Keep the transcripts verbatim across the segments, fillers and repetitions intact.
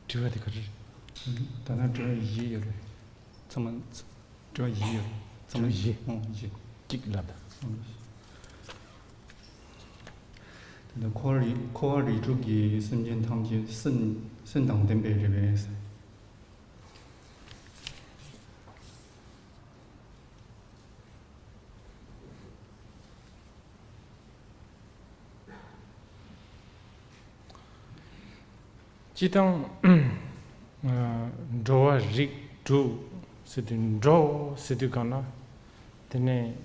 དྲི་བ་དེ་ག་རེ་རེད། ད་ལྟ་དྲི་བ་བཞི་ཡོད་རེད། ཚང་མ་དྲི་བ་བཞི་ཡོད་རེད། ཚང་མ་བཞི། ཨོ་བཞི། གཅིག་ལབ་དང་། ད་ལྟ་འཁོར་བ་རིགས་འཁོར་བ་རིགས་དྲུག་གི་སེམས་ཅན་ཐམས་ཅད་སེམས་སེམས་དང་ལྡན་པས་རེད་པས། སྤྱིར་བཏང་། འགྲོ་བ་རིགས་དྲུག་ཟེར་དུས་འགྲོ་ཟེར་དུས་གང་ན། དེ་ནས་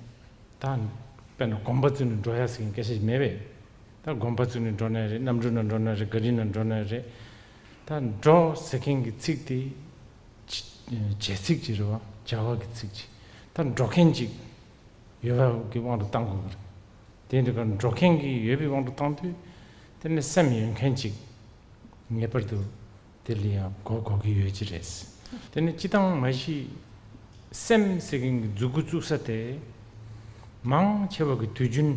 ད་དཔེར་ན་གོམ་པ་བཙུགས་ནས་འགྲོ་ཡ་ཟེར་མཁན་སྐད་ཆ་ཞིག་མེད་པས། ད་གོམ་པ་བཙུགས་ནས་འགྲོ་ན་རེད། གནམ་གྲུ་ནང་འགྲོ་ན་རེད། ག་རི་ནང་འགྲོ་ན་རེད། ད་འགྲོ་ཟེར་མཁན་གྱི་ཚིག་དེ་བྱ་བྱེད་ཚིག་ཅིག་རེད་བ། བྱ་བ་གི་ཚིག་ཅིག་ད་འགྲོ་མཁན་ཅིག་ཡོད་པ་གི་དབང་དུ་བཏང་དགོས་ཀྱི་རེད། དེ་འདྲ་ག་འགྲོ་མཁན་གྱི་ཡོད་པའི་དབང་དུ་བཏང་དུས། དེ་ནི་སེམས་ཡོད་མཁན་ཅིག་ངེས་པར་དུ་དེ་ལ་ཡང་གོ་གོ་གི་ཡོད་ཀྱི་རེད། དེ་ནི་སྤྱིར་བཏང་མ་གཞི་སེམས་ཟེར་མཁན་གྱི་མཛུ་གུ་བཙུགས་ས་དེ། མང་ཆེ་བ་གི་དུས་རྒྱུན་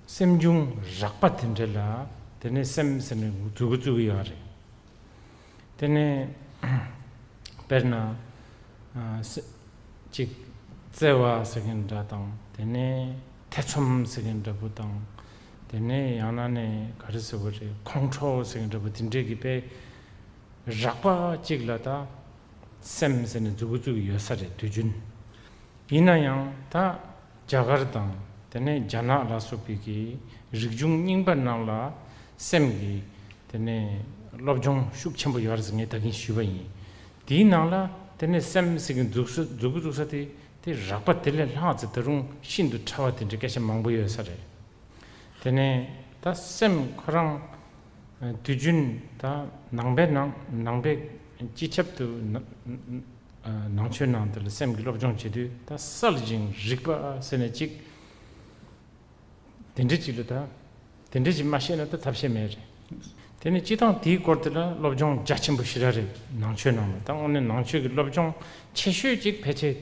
སེམས་བྱུང་རགས་པ་དེ་འདྲ་ལ་དེ་ནི་སེམས་ཟེར་ནས་མཛུ་གུ་བཙུགས་ཀྱི་ཡོད་རེད། དེ་ནས་དཔེར་ན། ཨ། སེ། གཅིག་བརྩེ་བ་ཟེར་མཁན་འདྲ་དང་། དེ་ནས་ཐེ་ཚོམ་ཟེར་མཁན་འདྲ་པོ་དང་། དེ་ནས་ཡང་ན་ནས་ག་རེ་ཟེར་བ་རེད། ཁོང་ཁྲོ་ཟེར་མཁན་འདྲ་པོ་དེ་འདྲས་ཀྱི་དཔེ་རགས་པ་གཅིག་ལ་ད་སེམས་ཟེར་ནས་མཛུ་གུ་བཙུགས་ཡོད་ས་རེད། དུས་རྒྱུན། ཡིན་ན་ཡང་ད་རྒྱ་གར་དང་དེ་ནས་རྒྱ་ནག་ལ་སོགས་པའི་གི་རིག་གཞུང་རྙིང་པ་ནང་ལ་སེམས་ཀྱི་དེ་ནས་སློབ་སྦྱོང་ཤུགས་ཆེན་པོ་ཡོད་རེད་ཟེར་ངས་ད་གིན་ཞུས་པ་ཡིན། དེའི་ནང་ལ་དེ་ནས་སེམས་ཟེར་གི་མཛུག་གུ་མཛུག་གུ་བཙུགས་ས་དེ་དེ་རགས་པ་དེ་ལས་ལྷག་ཙམ་ད་རུང་ཤིན་ཏུ་ཕྲ་བ་དེ་འདྲའི་སྐད་ཆ་མང་པོ་ཡོད་ས་རེད། དེ་ནས་ད་སེམས་ཁོ་རང་དུས་རྒྱུན་ད་ནང་པའི་ནང་ནང་པའི་སྤྱི་ཁྱབ་ཏུ་ན། ནང་ཆོས་ནང་དེ་ལ་སེམས་ཀྱི་སློབ་སྦྱོང་བྱེད་དུས་ད་གསལ་ཞིང་རིག་པ་ཟེར་ནས་གཅིག་དེ་འདྲ་ཅིག་ལ་ད་དེ་འདྲ་ཅིག་མ་ཤེས་ན་ད་ཐབས་ཤེས་མེད་རེད། དེ་ནས་སྤྱིར་བཏང་དེའི་སྐོར་དེ་ལ་སློབ་སྦྱོང་རྒྱ་ཆེན་པོ་ཞེ་དྲག་རེད། ནང་ཆོས་ནང་ལ་ད་དངོས་གནས་ནང་ཆོས་ཀྱི་སློབ་སྦྱོང་ཆེ་ཤོས་ཅིག་ཕལ་ཆེར་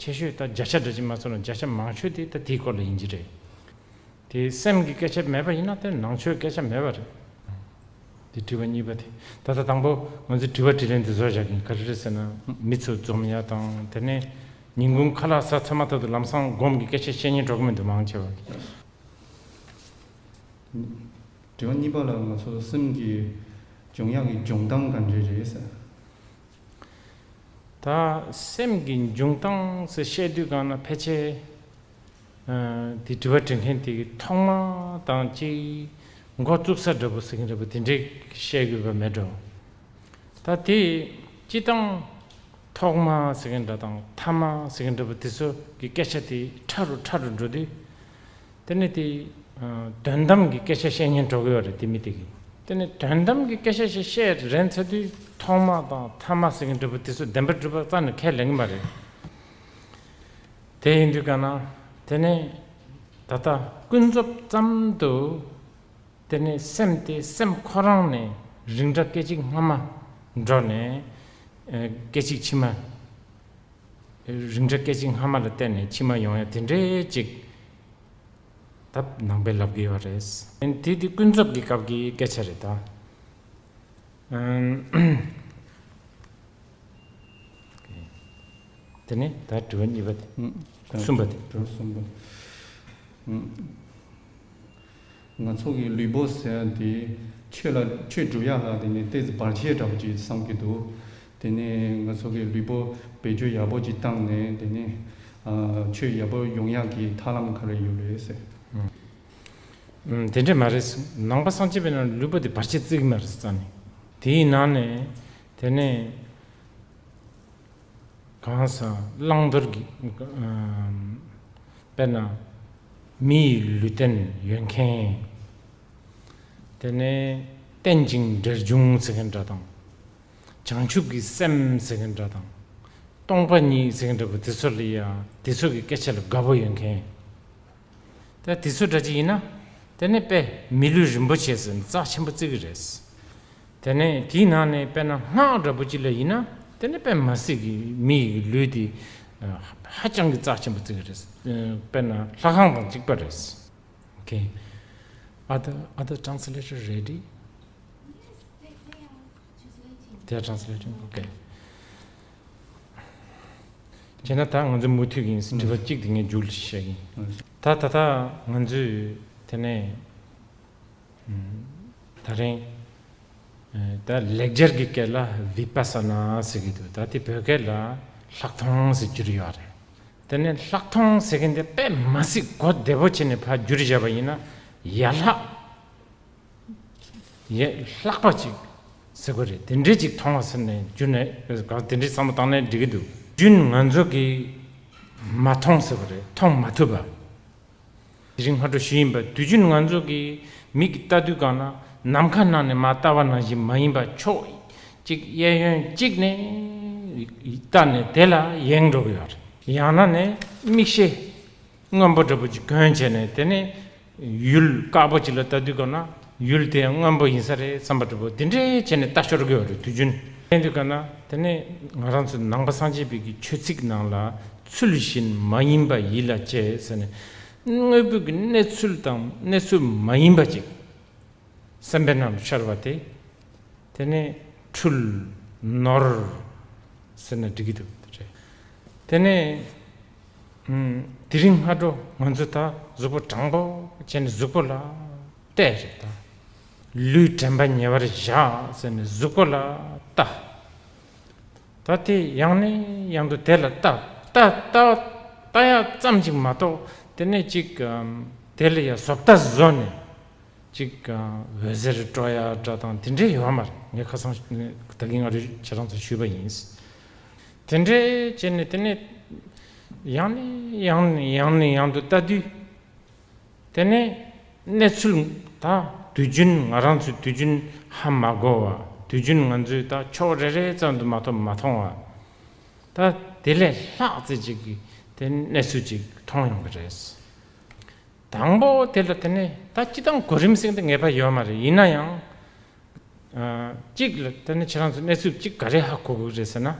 ཆེ་ཤོས་ད་བརྒྱ་ཆ་འདྲ་ཅིག་མ་སོང་ན་བརྒྱ་ཆ་མང་ཤོས་དེ་ད་དེའི་སྐོར་ལ་ཡིན་གྱི་རེད། དེ་སེམས་ཀྱི་སྐད་ཆ་མེད་པ་ཡིན་ན་དེ་ནང་ཆོས་སྐད་ཆ་མེད་པ་རེད། དེ་དྲི་བ་གཉིས་པ་དེ། ད་ལྟ་དང་པོ་ང་ཚོས་དྲི་བ་དྲིས་ལན་འདི་ཚོ་བཞག་གིན་ག་རེ་རེད་ཟེར་ན། མི་ཚོ་འཛོམས་ཡ་དང་དེ་ནས་ཉིན་གུང་ཁ་ལག་ཟ་ཚར་མ་ཐག་ཏུ་ལམ་སང་སྒོམ་གྱི་སྐད་ཆ་བཤད་ཉན་འགྲོ་གི་མི་འདུག་མང་ཆེ་བ། དྲི་བ་གཉིས་པ་ལ་ང་ཚོ་སེམས་ཀྱི་འབྱུང་ཡག་གི་འབྱུང་སྟངས་ག་འདྲས་རེད་ཟེར། ད་སེམས་ཀྱི་འབྱུང་སྟངས་ཟེར་བཤད་དུས་གང་ན་ཕལ་ཆེར། ཨ། དེ་དྲི་བ་དྲི་མཁན་དེ་གི་ཐོག་མ་དང་གཅིག་འགོ་བཙུགས་ས་འདྲ་པོ་ཟེར་མཁན་འདྲ་པོ་དེ་འདྲས་བཤད་དགོས་པ་མེད་འགྲོ། ད་དེ་སྤྱིར་བཏང་ཐོག་མ་ཟེར་མཁན་འདྲ་དང་ཐ་མ་ཟེར་མཁན་འདྲ་པོ་དེ་ཚོ་གི་སྐད་ཆ་དེ་ཕྲ་རུ་ཕྲ་རུ་འགྲོ་དུས། དེ་ནས་དེ། ཨ། དོན་དམ་གྱི་སྐད་ཆ་བཤད་ཉན་འགྲོ་གི་ཡོད་རེད་དེ་མི་དེ་གིས། དེ་ནས་དོན་དམ་གྱི་སྐད་ཆ་ཞིག་བཤད་རན་ཚར་དུས་ཐོག་མ་དང་ཐ་མ་ཟེར་མཁན་འདྲ་པོ་དེ་ཚོ་བདེན་པར་གྲུབ་པ་རྩ་ནས་ཁས་ལེན་གི་མ་རེད། དེ་ཡིན་དུས་ག་ན། དེ་ནས་ད་ལྟ་ཀུན་རྫོབ་ཙམ་དུ། དེ་ནས་སེམས་དེ་སེམས་ཁོ་རང་ནས་རིགས་འདྲ་སྐད་ཅིག་སྔ་མ་འགྲོ་ནས། ཨ། སྐད་ཅིག་ཕྱི་མ། རིགས་འདྲ་སྐད་ཅིག་སྔ་མ་ལ་བརྟེན་ནས་ཕྱི་མ་ཡོང་ཡ་དེ་འདྲའི་ཅིག་ད་ནང་པའི་ལབ་ཀྱི་ཡོད་རེད། དེ་དེ་ཀུན་རྫོབ་ཀྱི་སྐབས་ཀྱི་སྐད་ཆ་རེད་ད། ཨམ། དེ་ནས་ད་དྲི་བ་གཉིས་པ་དེ། ཨུམ། གསུམ་པ་དེ། དྲི་བ་གསུམ་པ། ཨུམ། ང་ཚོ་གི་ལུས་པོ་ཟེར་ཡ་དེ་ཆོས་ལ་ཆོས་སྒྲུབ་ཡ་ལ་དེ་ནི་ཏོག་ཙམ་བར་ཆད་འདྲ་པོ་ཅིག་བསམ་གྱི་འདུག་དེ་ནས་ང་ཚོ་གི་ལུས་པོ་བེད་སྤྱོད་ཡག་པོ་ཅིག་བཏང་ནས་དེ་ནས། ཨ། ཆོས་ཡག་པོ་ཡོང་ཡག་གི་ཐབས་ལམ་ག་རེ་ཡོད་རེད་ཟེར། ཨུམ། དེ་འདྲས་མ་རེད། ནང་པ་སངས་རྒྱས་པའི་ནང་ལུས་པོ་དེ་བར་ཆད་བརྩི་གི་མ་རེད་རྩ་ནས། དེའི་ནང་ནས་དེ་ནས་གང་ཟག་བླང་དོར་གྱི། ཨམ། དཔེར་ན་མི་ཡི་ལུས་རྟེན་ཡོད་མཁན། དེ་ནས་རྟེན་ཅིང་འབྲེལ་འབྱུང་ཟེར་མཁན་འདྲ་དང་། བྱང་ཆུབ་ཀྱི་སེམས་ཟེར་མཁན་འདྲ་དང་། སྟོང་པ་ཉིད་ཟེར་མཁན་འདྲ་པོ་དེ་ཚོ་ལ་ཡང་དེ་ཚོ་གི་སྐད་ཆ་ལ་དགའ་པོ་ཡོད་མཁན། ད་དེ་ཚོ་འདྲ་ཅིག་ཡིན་ན། དེ་ནས་དཔེ་མི་ལུས་རིན་པོ་ཆེ་ཟེར་ནས་རྩ་ཆེན་པོ་བརྩི་གི་རེད། དེ་ནས་དེའི་ནང་ནས་དཔེར་ན་སྔགས་འདྲ་པོ་ཅིག་ལ་ཡིན་ན། དེ་ནས་དཔེ་མི་སྲིད་ཀྱི་མི་ཡི་ལུས་དེ་ཧ་ཅང་གི་རྩ་ཆེན་པོ་བརྩི་གི་རེད། དཔེར་ན་ལྷ་ཁང་དང་གཅིག་པ་རེད། Okay. Are the other translator ready? Yes, they, they are just waiting. དེ་translate ཨོ་ཀེ། བྱས་ན་ད་ང་ཚོ་མུ་མཐུད་ཀྱི་ཡིན། དྲི་བ་གཅིག་དེ་ངས་མཇུག་ལ་བཤད་ཀྱི་ཡིན། ད་ད་ལྟ་ང་ཚོས་དེ་ནས་ད་རིང་ད་ལེགས་སྦྱར་གྱི་སྐད་ལ་བི་པ་ས་ན་ཟེར་གྱི་འདུག་ད་དེ་བོད་སྐད་ལ་ལྷག་མཐོང་ཟེར་བསྒྱུར་ཡོད་རེད། དེ་ནས་ལྷག་མཐོང་ཟེར་མཁན་དེ་དཔེ་མ་སྲིད་གོ་བདེ་པོ་བྱས་ནས་ཕར་བསྒྱུར་བཞག་པ་ཡིན་ན། ཡ་ལྷག་ཡ་ལྷག་པ་ཅིག་ཟེར་དགོས་རེད། དེ་འདྲས་ཅིག་མཐོང་བ་ཟེར་ནས་བསྒྱུར་ནས་ག་དེ་འདྲས་བསམ་བློ་བཏང་ནས་འགྲིག་གི་འདུག་རྒྱུན་ང་ཚོ་གིས་མ་མཐོང་ཟེར་དགོས་རེད། མཐོང་མ་ཐུབ་པ། དེ་རིང་སྔ་དྲོ་ཞུས་ཡིན་པ། དུས་རྒྱུན་ང་ཚོ་གིས་མིག་གིས་ལྟ་དུས་སྒང་ལ་ནམ་མཁའ་ནང་ནས་མར་ལྟ་བ་ནང་བཞིན་མ་ཡིན་པ། ཕྱོགས་གཅིག་གཡས་གཡོན་གཅིག་ནས་ལྟ་ནས་དེ་ལ་ཡེངས་འགྲོ་གི་ཡོད་རེད། ཡང་ན་ནས་མིག་ཤེལ་སྔོན་པོ་འདྲ་པོ་ཅིག་གྱོན་བྱས་ནས། དེ་ནས་ཡུལ་དཀར་པོ་ཅིག་ལ་ལྟ་དུས་སྒང་ལ་ཡུལ་དེ་ཡང་སྔོན་པོ་ཡིན་ས་རེད་བསམ་པ་འདྲ་པོ་དེ་འདྲས་བྱས་ནས་ལྟ་ཤོར་གི་ཡོད་རེད། དུས་རྒྱུན་བསྟན་དུས་སྒང་ལ། དེ་ནས་ང་རང་ཚོ་ནང་པ་སངས་རྒྱས་པའི་གི་ཆོས་ཚིག་ནང་ལ་ཚུལ་བཞིན་མ་ཡིན་པ་ཡིད་ལ་བྱེད་ཟེར་ནས། དངོས་པོ་གི་གནས་ཚུལ་དང་གནས་ཚུལ་མ་ཡིན་པ་ཅིག་སེམས་པའི་ནང་དུ་ཤར་བ་དེ། དེ་ནས་འཁྲུལ་ནོར་ཟེར་ན་འགྲིག་གི་འདུག་རེད། དེ་ནས་ཨུམ། དེ་རིང་སྔ་དྲོ་ང་ཚོ་ད་གཟུགས་པོ་དྲང་པོ་བྱས་ནས་གཟུགས་པོ་ལ་བལྟས་རེད་ད། ལུས་དྲན་པ་ཉེ་བར་བཞག་ཟེར་ནས་གཟུགས་པོ་ལ་ལྟ། ད་དེ་ཡང་ནས་ཡང་དུ་དེ་ལ་ལྟ། ལྟ་ལྟ་ལྟ་ཡག་ཙམ་ཞིག་མ་གཏོགས། དེ་ནས་ཅིག་ཨམ། དེ་ལ་ཡ་བཟོ་ལྟ་བཟོ་ནས་ཅིག་ཨ། འོད་ཟེར་སྤྲོ་ཡག་འདྲ་དང་དེ་འདྲས་ཡོད་མ་རེད། ངས་ཁ་སང་ད་གིན་སྔ་དྲོ་ཁྱེད་རང་ཚོ་ཞུས་པ་ཡིན། དེ་འདྲས་བྱས་ནས་དེ་ནས་ཡང་ནས་ཡང་ནས་ཡང་ནས་ཡང་དུ་ལྟ་དུས། དེ་ནས་གནས་ཚུལ་ད་དུས་རྒྱུན་ང་རང་ཚོས་དུས་རྒྱུན་ཧ་མ་གོ་བ། དུས་རྒྱུན་ང་ཚོས་ད་ཕྱོགས་རེ་རེ་ཙམ་དུ་མ་གཏོགས་མ་མཐོང་བ། ད་དེ་ལས་ལྷག་ཙམ་ཅིག་གི་དེ་གནས་ཚུལ་ཅིག་མཐོང་ཡོང་གི་རེད། དང་པོ་དེ་ལ་དེ་ནས་ད་སྤྱིར་བཏང་གོ་རིམ་ཟེར་མཁན་དེ་ངེས་པ་ཡོད་མ་རེད། ཡིན་ན་ཡང་། ཨ། གཅིག་ལ་དེ་ནས་ཁྱེད་རང་ཚོ་གནས་ཚུལ་གཅིག་ག་རེ་ཧ་གོ་གི་རེད་ཟེར་ན།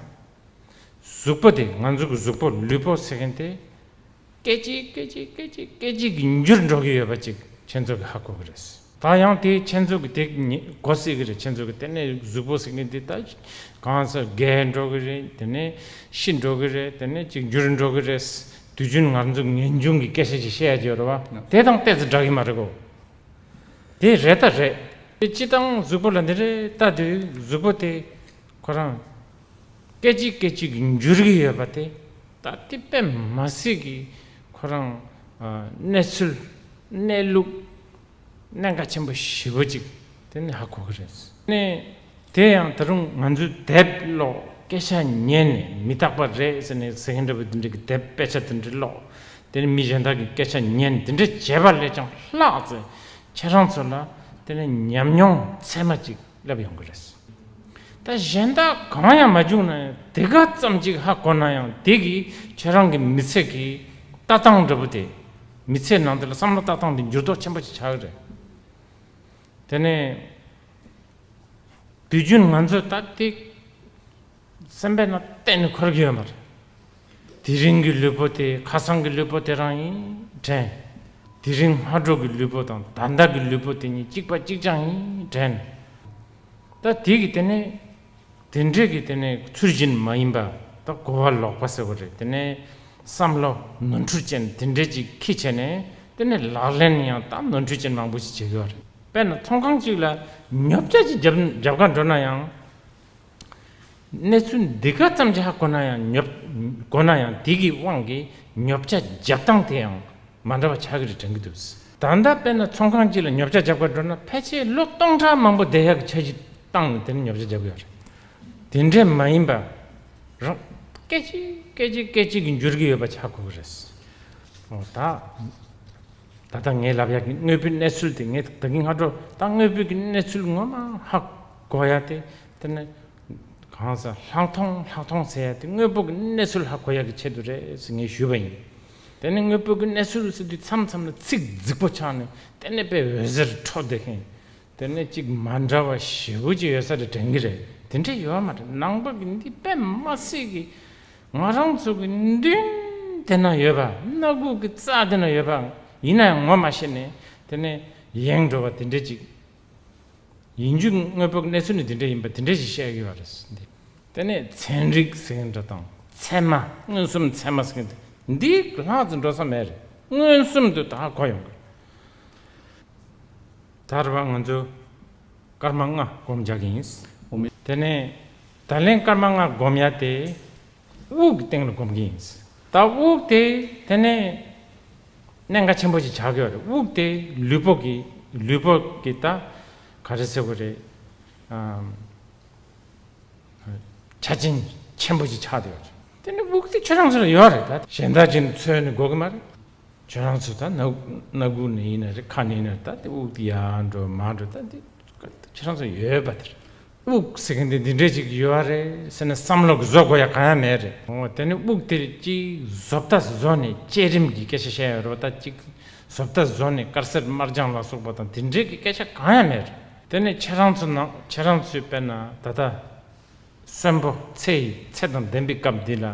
གཟུགས་པོ་དེ། ང་ཚོ་གི་གཟུགས་པོ། ལུས་པོ་ཟེར་མཁན་དེ་སྐད་ཅིག་སྐད་ཅིག་སྐད་ཅིག་སྐད་ཅིག་གིས་འགྱུར་འགྲོ་གི་ཡོད་པ་ཅིག་ཁྱེད་ཚོ་གིས་ཧ་གོ་གི་རེད། ད་ཡང་དེ་ཁྱེད་ཚོ་གིས་དེ་ཉེ་གོ་སྲིད་ཀྱི་རེད། ཁྱེད་ཚོ་གིས་དེ་ནས་གཟུགས་པོ་ཟེར་མཁན་དེ་ད་གང་ས་རྒས་འགྲོ་གི་རེད། དེ་ནས་ཤི་འགྲོ་གི་རེད། དེ་ནས་ཅིག་འགྱུར་འགྲོ་གི་རེད། དུས་རྒྱུན་ང་ཚོ་ངེས་འབྱུང་གི་སྐད་ཆ་ཅིག་བཤད་ཡ་ཅིག་ཡོད་རེད་བ། དེ་དང་ཏོག་ཙམ་འདྲ་གི་མ་རེད་གོ། དེ་རེད་ད་རེད། དེ་སྤྱིར་བཏང་གཟུགས་པོ་ལ་འདི་འདྲས་ལྟ་དུས་གཟུགས་པོ་དེ་ཁོ་རང་སྐད་ཅིག་སྐད་ཅིག་གིས་འགྱུར་གི་ཡོད་པ་དེ། ད་དེ་དཔེ་མ་སྲིད་ཀྱི་ཁོ་རང་ཨ། གནས་ཚུལ། གནས་ལུགས། གནད་འགག་ཆེན་པོ་ཞེ་པོ་ཅིག་དེ་ནས་ཧ་གོ་གི་རེད། ནས་དེ་ཡང་ད་རུང་ང་ཚོའི་དེབ་ཀློག་སྐད་ཆ་ཉན་ནས་མི་རྟག་པ་རེད་ཟེར་ནས་ཟེར་མཁན་འདྲ་པོ་དེ་འདྲ་གི་དེབ་དཔེ་ཆ་དེ་འདྲ་ཀློག་དེ་ནས་མི་གཞན་དག་གི་སྐད་ཆ་ཉན། དེ་འདྲ་བྱས་པ་ལས་ཀྱང་ལྷག་ཙམ་ཁྱེད་རང་ཚོ་ལ་དེ་ནས་ཉམས་མྱོང་ཚད་མ་ཅིག་སླེབས་ཡོང་གི་རེད། ད་གཞན་དག་གང་ཡང་མ་བྱུང་ན་ཡང་དེ་ག་ཙམ་ཅིག་ཧ་གོ་ན་ཡང་དེ་གིས་ཁྱེད་རང་གི་མི་ཚེ་གི་ལྟ་སྟངས་འདྲ་པོ་དེ། མི་ཚེ་ནང་དེ་ལ་བསམ་བློ་ལྟ་སྟངས་དེ་འགྱུར་ལྡོག་ཆེན་པོ་ཅིག་ཆགས་ཀྱི་རེད། དེ་ནས་དུས་རྒྱུན་ང་ཚོས་ད་དེ་སེམས་པའི་ནང་གཏན་ནས་འཁོར་གྱི་ཡོད་མ་རེད། དེ་རིང་གི་ལུས་པོ་དེ་ཁ་སང་གི་ལུས་པོ་དེ་རང་ཡིན་དྲན། དེ་རིང་སྔ་དྲོ་གི་ལུས་པོ་དང་ད་ལྟ་གི་ལུས་པོ་དེ་གཉིས་གཅིག་པ་གཅིག་རྐྱང་ཡིན་དྲན། ད་དེ་གི་དེ་ནས་དེ་འདྲས་ཀྱི་དེ་ནས་ཚུལ་བཞིན་མ་ཡིན་པ། ད་གོ་བ་ལོག་པ་ཟེར་བ་རེད། དེ་ནས་བསམ་བློ་ནོར་འཁྲུལ་ཅན་དེ་འདྲས་ཅིག་འཁྱེར་བྱས་ནས་དེ་ནས་ལག་ལེན་ཡང་ད་ནོར་འཁྲུལ་ཅན་མང་པོ་ཞིག་བྱེད་ཀྱི་ཡོད་རེད། དཔེར་ན་ཚོང་ཁང་ཅིག་ལ་ཉོ་ཆ་ཅིག་རྒྱབ་རྒྱབ་ག་འགྲོ་ན་ཡང་། གནས་ཚུལ་འདི་ག་ཙམ་ཅིག་ཧ་གོ་ན་ཡང་ཉོ་གོ་ན་ཡང་དེ་གི་དབང་གིས་ཉོ་ཆ་རྒྱབ་སྟངས་དེ་ཡང་མ་འདྲ་བ་ཆགས་ཀྱི་རེད་དྲན་གྱི་འདུག་ད་ལྟ་དཔེར་ན་ཚོང་ཁང་ཅིག་ལ་ཉོ་ཆ་རྒྱབ་ག་འགྲོ་ན་ཕལ་ཆེར་ལོ་སྟོང་ཕྲག་མང་པོ་བསྡད་ཡག་གི་འཆར་གཞི་བཏང་ནས་དེ་ནས་ཉོ་ཆ་རྒྱབ་ཀྱི་ཡོད་རེད། དེ་འདྲས་མ་ཡིན་པ། རང་སྐད་ཅིག་སྐད་ཅིག་སྐད་ཅིག་གིས་འགྱུར་གྱི་ཡོད་པ་ཆགས་དགོས་ཀྱི་རེད། འོ་ད། ད་ལྟ་ངས་ལབ་ཡག་གི་དངོས་པོའི་གནས་ཚུལ་དེ། ངས་ད་གིན་སྔ་དྲོ་ད་དངོས་པོའི་གི་གནས་ཚུལ་ངོ་མ་ཧ་གོ་ཡ་དེ། དེ་ནས་གང་ཟག་ལྷག་མཐོང་ལྷག་མཐོང་ཟེར་ཡ་དེ་དངོས་པོ་གི་གནས་ཚུལ་ཧ་གོ་ཡག་གི་ཆེད་དུ་རེད་ཟེར་ངས་ཞུས་པ་ཡིན། དེ་ནས་དངོས་པོ་གི་གནས་ཚུལ་ཟེར་དུས་མཚམས་མཚམས་ལ་ཚིག་རྫིག་པོ་ཆགས་ནས་དེ་ནས་དཔེ་འོད་ཟེར་འཕྲོ་བསྡད་མཁན། དེ་ནས་གཅིག་མ་འདྲ་བ་ཞེ་པོ་ཅིག་ཡོད་ས་རེད་དྲན་གྱི་རེད། དེ་འདྲ་ཡོད་མ་རེད། ནང་པ་གི་འདི་དཔེ་མ་སྲིད་གི། ང་རང་ཚོ་གི་མདུན་དེ་ན་ཡོད་པ། སྣ་ཁུག་གི་རྩ་དེ་ན་ཡོད་པ་ཡིན་ན་ཡང་ངོ་མ་ཤེས་ནས་དེ་ནས་ཡེངས་འགྲོ་བ་དེ་འདྲ་ཅིག་ ཡིན་རྒྱུ་དངོས་པོ་གནས་ཚུལ་ནི་འདི་འདྲ་ཡིན་པ་དེ་འདྲ་ཞིག་བཤད་ཀྱི་ཡོད་རེད་འདི། དེ་ནས་ཚན་རིག་ཟེར་མཁན་འདྲ་དང་ཚད་མ་མངོན་སུམ་ཚད་མ་ཟེར་མཁན་འདི་ལྷག་ཙམ་འགྲོ་ས་མེད་རེད། མངོན་སུམ་དུ་ད་གོ་ཡོང་གི། ད་རེད་པ། ང་ཚོ་སྐར་མ་ལྔ་སྒོམ་རྒྱག་གི་ཡིན། འོ་མི། དེ་ནས་ད་ལན་སྐར་མ་ལྔ་སྒོམ་ཡ་དེ་དབུགས་ཀྱི་སྟེང་ལ་སྒོམ་གི་ཡིན། ད་དབུགས་དེ་དེ་ནས་གནད་འགག་ཆེན་པོ་ཞིག་ཆགས་ཀྱི་ཡོད་རེད། དབུགས་དེ་ལུས་པོ་གི་ལུས་པོ་གི་ད་ག་རེ་ཟེར་དགོས་རེད། ཨམ། ཆ་རྐྱེན་ཆེན་པོ་ཞིག་ཆགས་བསྡད་ཡོད་རེད། དེ་ནི་དབུགས་དེ་ཁྱོད་རང་ཚོ་ལ་ཡོད་རེད། ད་གཞན་དག་ཅིག་ནས་འཚོལ་ནས་དགོས་ཀྱི་མ་རེད། ཁྱོད་རང་ཚོ་ད་སྣ་སྣ་ཁུག་ནས་ཡིན་ན་རེད། ཁ་ནས་ཡིན་ན་རེད། ད་དེ་དབུགས་དེ་ཡར་འགྲོ་མར་འགྲོ། ད་དེ་ཁྱོད་རང་ཚོ་ཡོད་པ་དེ་རེད། དབུགས་ཟེར་མཁན་དེ་འདི་འདྲས་ཅིག་ཡོད་རེད་ཟེར་ནས་བསམ་བློ་གི་བཟོ་དགོས་ཡ་གང་ཡང་མེད་རེད། འོ་དེ་ནི་དབུགས་དེ་ཅིག་བཟོ་ལྟ་བཟོ་ནས་བསྐྱེད་རིམ་གྱི་སྐད་ཆ་བཤད་ཡོད་རེད་པ། ད་ཅིག་བཟོ་ལྟ་བཟོ་ནས་དཀར་སེར་དམར་ལྗང་ལ་སོགས་པ་དང་དེ་འདྲས་ཀྱི་སྐད་ཆ་གང་ཡང་མེད་རེད། དེ་ནི་ཁྱེད་རང་ཚོ་ནང་ཁྱེད་རང་ཚོས་དཔེར་ན་ད་ལྟ་གསོན་པོ་ཚེ་ཡི་ཚད་དང་ལྡན་པའི་སྐབས་འདི་ལ་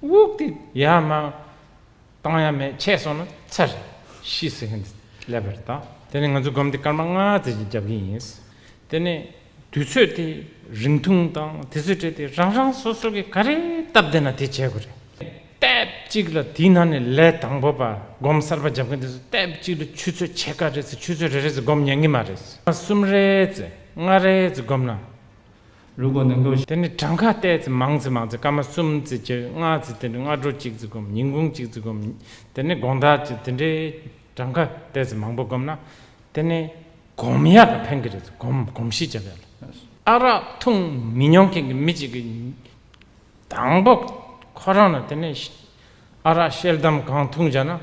དབུགས་དེ་ཡར་མར་བཏང་ཡ་མེད། ཆད་སོང་ན་ཚར། ཤི་ཟེར་མཁན་དེ་སླེབས་པ་རེད། ད་དེ་ནི་ང་ཚོ་སྒོམ་དེ་སྐར་མ་ལྔ་ཙམ་ཞིག་རྒྱབ་ཀྱི་ཡིན། དེ་ནས་དུས་ཚོད་དེ་རིང་ཐུང་དང་དེ་ཚོའི་གྲས་དེ་རང་རང་སོ་སོ་གི་ག་རེ་སྟབས་བདེ་ན་དེ་བྱེད་དགོས་རེད། ལྟེབ་གཅིག་ལ་དེའི་ནང་ནས་ལས་དང་པོ་པ་སྒོམ་གསར་པ་རྒྱབ་མཁན་དེ་ཚོ་ལྟེབ་གཅིག་ལ་ཆུ་ཚོད་ཕྱེད་ཀ་རེ་ཙམ་ཆུ་ཚོད་རེ་རེ་ཙམ་སྒོམ་ཉན་གི་མ་རེད། གསུམ་རེ་ཙམ་ལྔ་རེ་ཙམ་སྒོམ་ན། 如果能够 དེ་ནས་གྲངས་ཀ་ཏོག་ཙམ་མང་ཙམ་མང་ཙམ་སྐར་མ་གསུམ་ཙམ་བྱས། ལྔ་ཙམ། དེ་ནས་སྔ་དྲོ་གཅིག་ཙམ་སྒོམ། ཉིན་གུང་གཅིག་ཙམ་སྒོམ། དེ་ནས་དགོང་དག་གཅིག། དེ་འདྲའི་གྲངས་ཀ་ཏོག་ཙམ་མང་པོ་སྒོམ་ན་དེ་ནས་སྒོམ་ཡག་ལ་ཕན་གི་རེད། སྒོམ་སྒོམ་གཞི་བྱ་བ་ལ། ཨ་རག་འཐུང་མི་མྱོང་མཁན་གྱི་མི་གཅིག་གིས་དང་པོ་ཁོ་རང་ལ་དེ་ནས་ཨ་རག་ཤེལ་དམ་གང་འཐུང་བྱས་ན།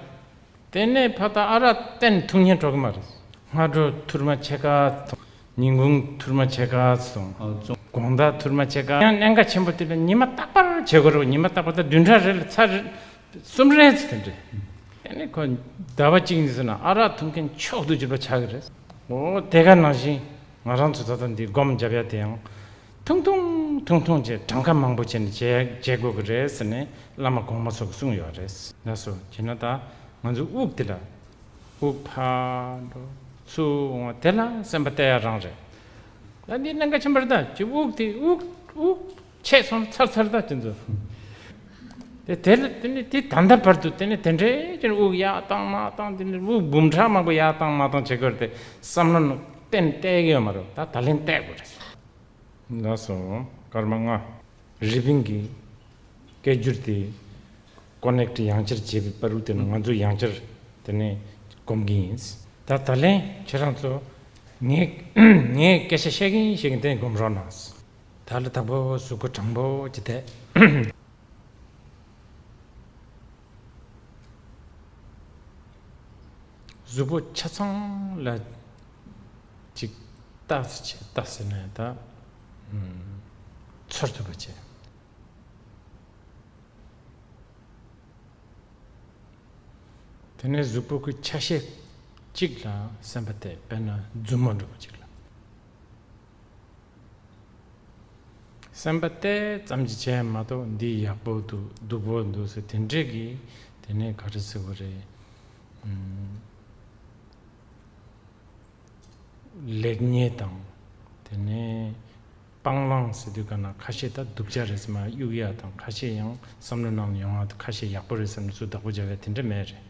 དེ་ནས་ཕར་ད་ཨ་རག་གཏན་འཐུང་ཉན་འགྲོ་གི་མ་རེད། སྔ་དྲོ་ཐུར་མ་ཕྱེད་ཀ་འཐུང་། ཉིན་གུང་ཐུར་མ་ཕྱེད་ཀ་འཐུང་། ཨ་ཙོ། དགོང་དག་ཐུར་མ་ཕྱེད་ཀ། ཡང་གནད་འགག་ཆེན་པོ་དེ་ལ་ཉི་མ་རྟག་པར་བྱེད་དགོས་རེད། ཉི་མ་རྟག་པར་ད་བདུན་ཕྲག་རེ་ལ་ཚར་རེ་གསུམ་རེ་ཙམ་དེ་འདྲ། དེ་ནས་ཁོ་ཟླ་བ་གཅིག་གཉིས་ཙམ་ན་ཨ་རག་འཐུང་མཁན་མཆོག་ཏུ་གྱུར་པ་ཆགས་ཀྱི་རེད། འོ་དེ་ག་ནང་བཞིན་ང་རང་ཚོ་ད་ལྟ་འདི་སྒོམ་རྒྱབ་ཡ་དེ་ཡང་ཐུང་ཐུང་ཐུང་ཐུང་བྱས། གྲངས་ཀ་མང་པོ་བྱས་ནས་བྱེད་བྱེད་དགོས་ཀྱི་རེད་ཟེར་ནས་བླ་མ་གོང་མ་ཚོ་གིས་གསུངས་ཡོད་རེད། ལགས་སོ། བྱས་ན་ད་ང་ཚོའི་དབུགས་དེ་ལ་དབུགས་ཕར་འགྲོ་ཚུར་འོང་བ་དེ་ལ་སེམས་པ་གཏད་ཡ་རང་རེད། ད་འདི་གནད་འགག་ཆེན་པོ་རེད། ད་ཅི་དབུགས་དེ་དབུགས་དབུགས་ཆད་སོང་ཚར་ཚར། ད་ཅི་ཚོ་དེ་དེ་ལ་དེ་ནི་དེ་ད་ལྟ་བར་དུ་དེ་ནི་དེ་འདྲའི་ཅིག་དབུགས་ཡར་བཏང་མར་བཏང་། དེ་ནི་དབུགས་འབུམ་ཕྲག་མང་པོ་ཡར་བཏང་མར་བཏང་བྱེད་དགོས་རེད། དེ་བསམ་བློ་ནང་གཏན་གཏད་ཀྱི་ཡོད་མ་རེད། ད་ད་ལན་གཏད་དགོས་རེད། ལགས་སོ། སྐར་མ་ལྔ། རི་པིན་གྱི་སྐད་སྒྱུར་དེ་ཀོ་ནེག་ཊི་ཡང་བསྐྱར་བྱེད་པའི་བར་དུ་དེ་ནི་ང་ཚོ་ཡང་བསྐྱར་དེ་ནས་སྒོམ་གྱི་ཡིན། ད་ད་ལན་ཁྱེད་རང་ཚོ་ངས་ངས་སྐད་ཆ་བཤད་ཀྱིན་བཤད་ཀྱིན་དེ་སྒོམ་རོགས་གནང་། ད་ལ་དང་པོ་གཟུགས་པོ་དྲང་པོ་ཅིག་བསྡད། གཟུགས་པོ་ཆ་ཚང་ལ་ཅིག་ལྟ་ཟེར་བྱས། ལྟ་ཟེར་ན་ད་ཚོར་ཐུབ་པ་བྱས། དེ་ནས་གཟུགས་པོ་གི་ཆ་ཤས་གཅིག་ལ་སེམས་པ་གཏད། དཔེར་ན་མཛུབ་མོ་འདྲ་པོ་གཅིག་ལ། སེམས་པ་གཏད་ཙམ་གྱིས་བྱས་མ་གཏོགས་འདི་ཡག་པོ་འདུག་སྡུག་པོ་འདུག་ཟེར་དེ་འདྲས་ཀྱི་དེ་ནས་ག་རེ་ཟེར་དགོས་རེད། ཨམ། ལེགས་ཉེས་དང་། དེ་ནས་སྤང་བླང་ཟེར་དུས་ག་ན་ཁ་ཤས་ད་སྡུག་ཅག་རེད་ཟེར་མར་གཡུག་ཡ་དང་། ཁ་ཤས་ཡང་བསམ་བློ་ནང་ཡོང་ཡ་དང་། ཁ་ཤས་ཡག་པོ་རེད་བསམ་ནས་ཚུར་བདག་པོ་རྒྱབ་ཡ་དེ་འདྲ་མེད་རེད།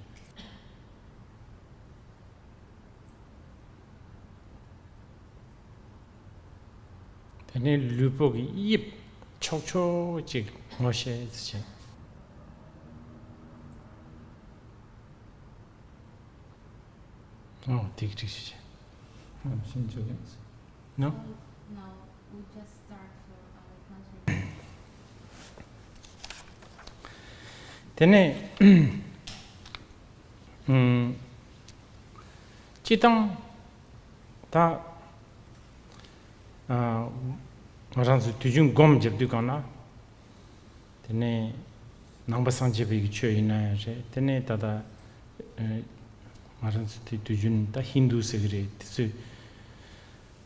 དེ་ནས་ལུས་པོ་གི་དབྱིབས་ཕྱོགས་ཕྱོགས་གཅིག་ངོ་ཤེས་ཟེར་བྱས། ཨོ། དེ་གི་འགྲིག་ཤི་ཆེ། ཨ། ཤིན་ཅུ་ཡང་ཟེར། ནོ། Now we just start for our country. དེ་ནས་ཨམ། སྤྱི་བཏང་ད་ཨ། ང་རང་ཚོ་དུས་རྒྱུན་སྒོམ་རྒྱབ་དུས་སྒང་ལ། དེ་ནས་ནང་པ་སངས་རྒྱས་པའི་གི་ཆོས་ཡིན་ན་ཡང་རེད། དེ་ནས་ད་ལྟ་ཨ། ང་རང་ཚོ་དེ་དུས་རྒྱུན་ད་ཧིན་དུ་ཟེར་གི་རེད། དེ་ཚོས་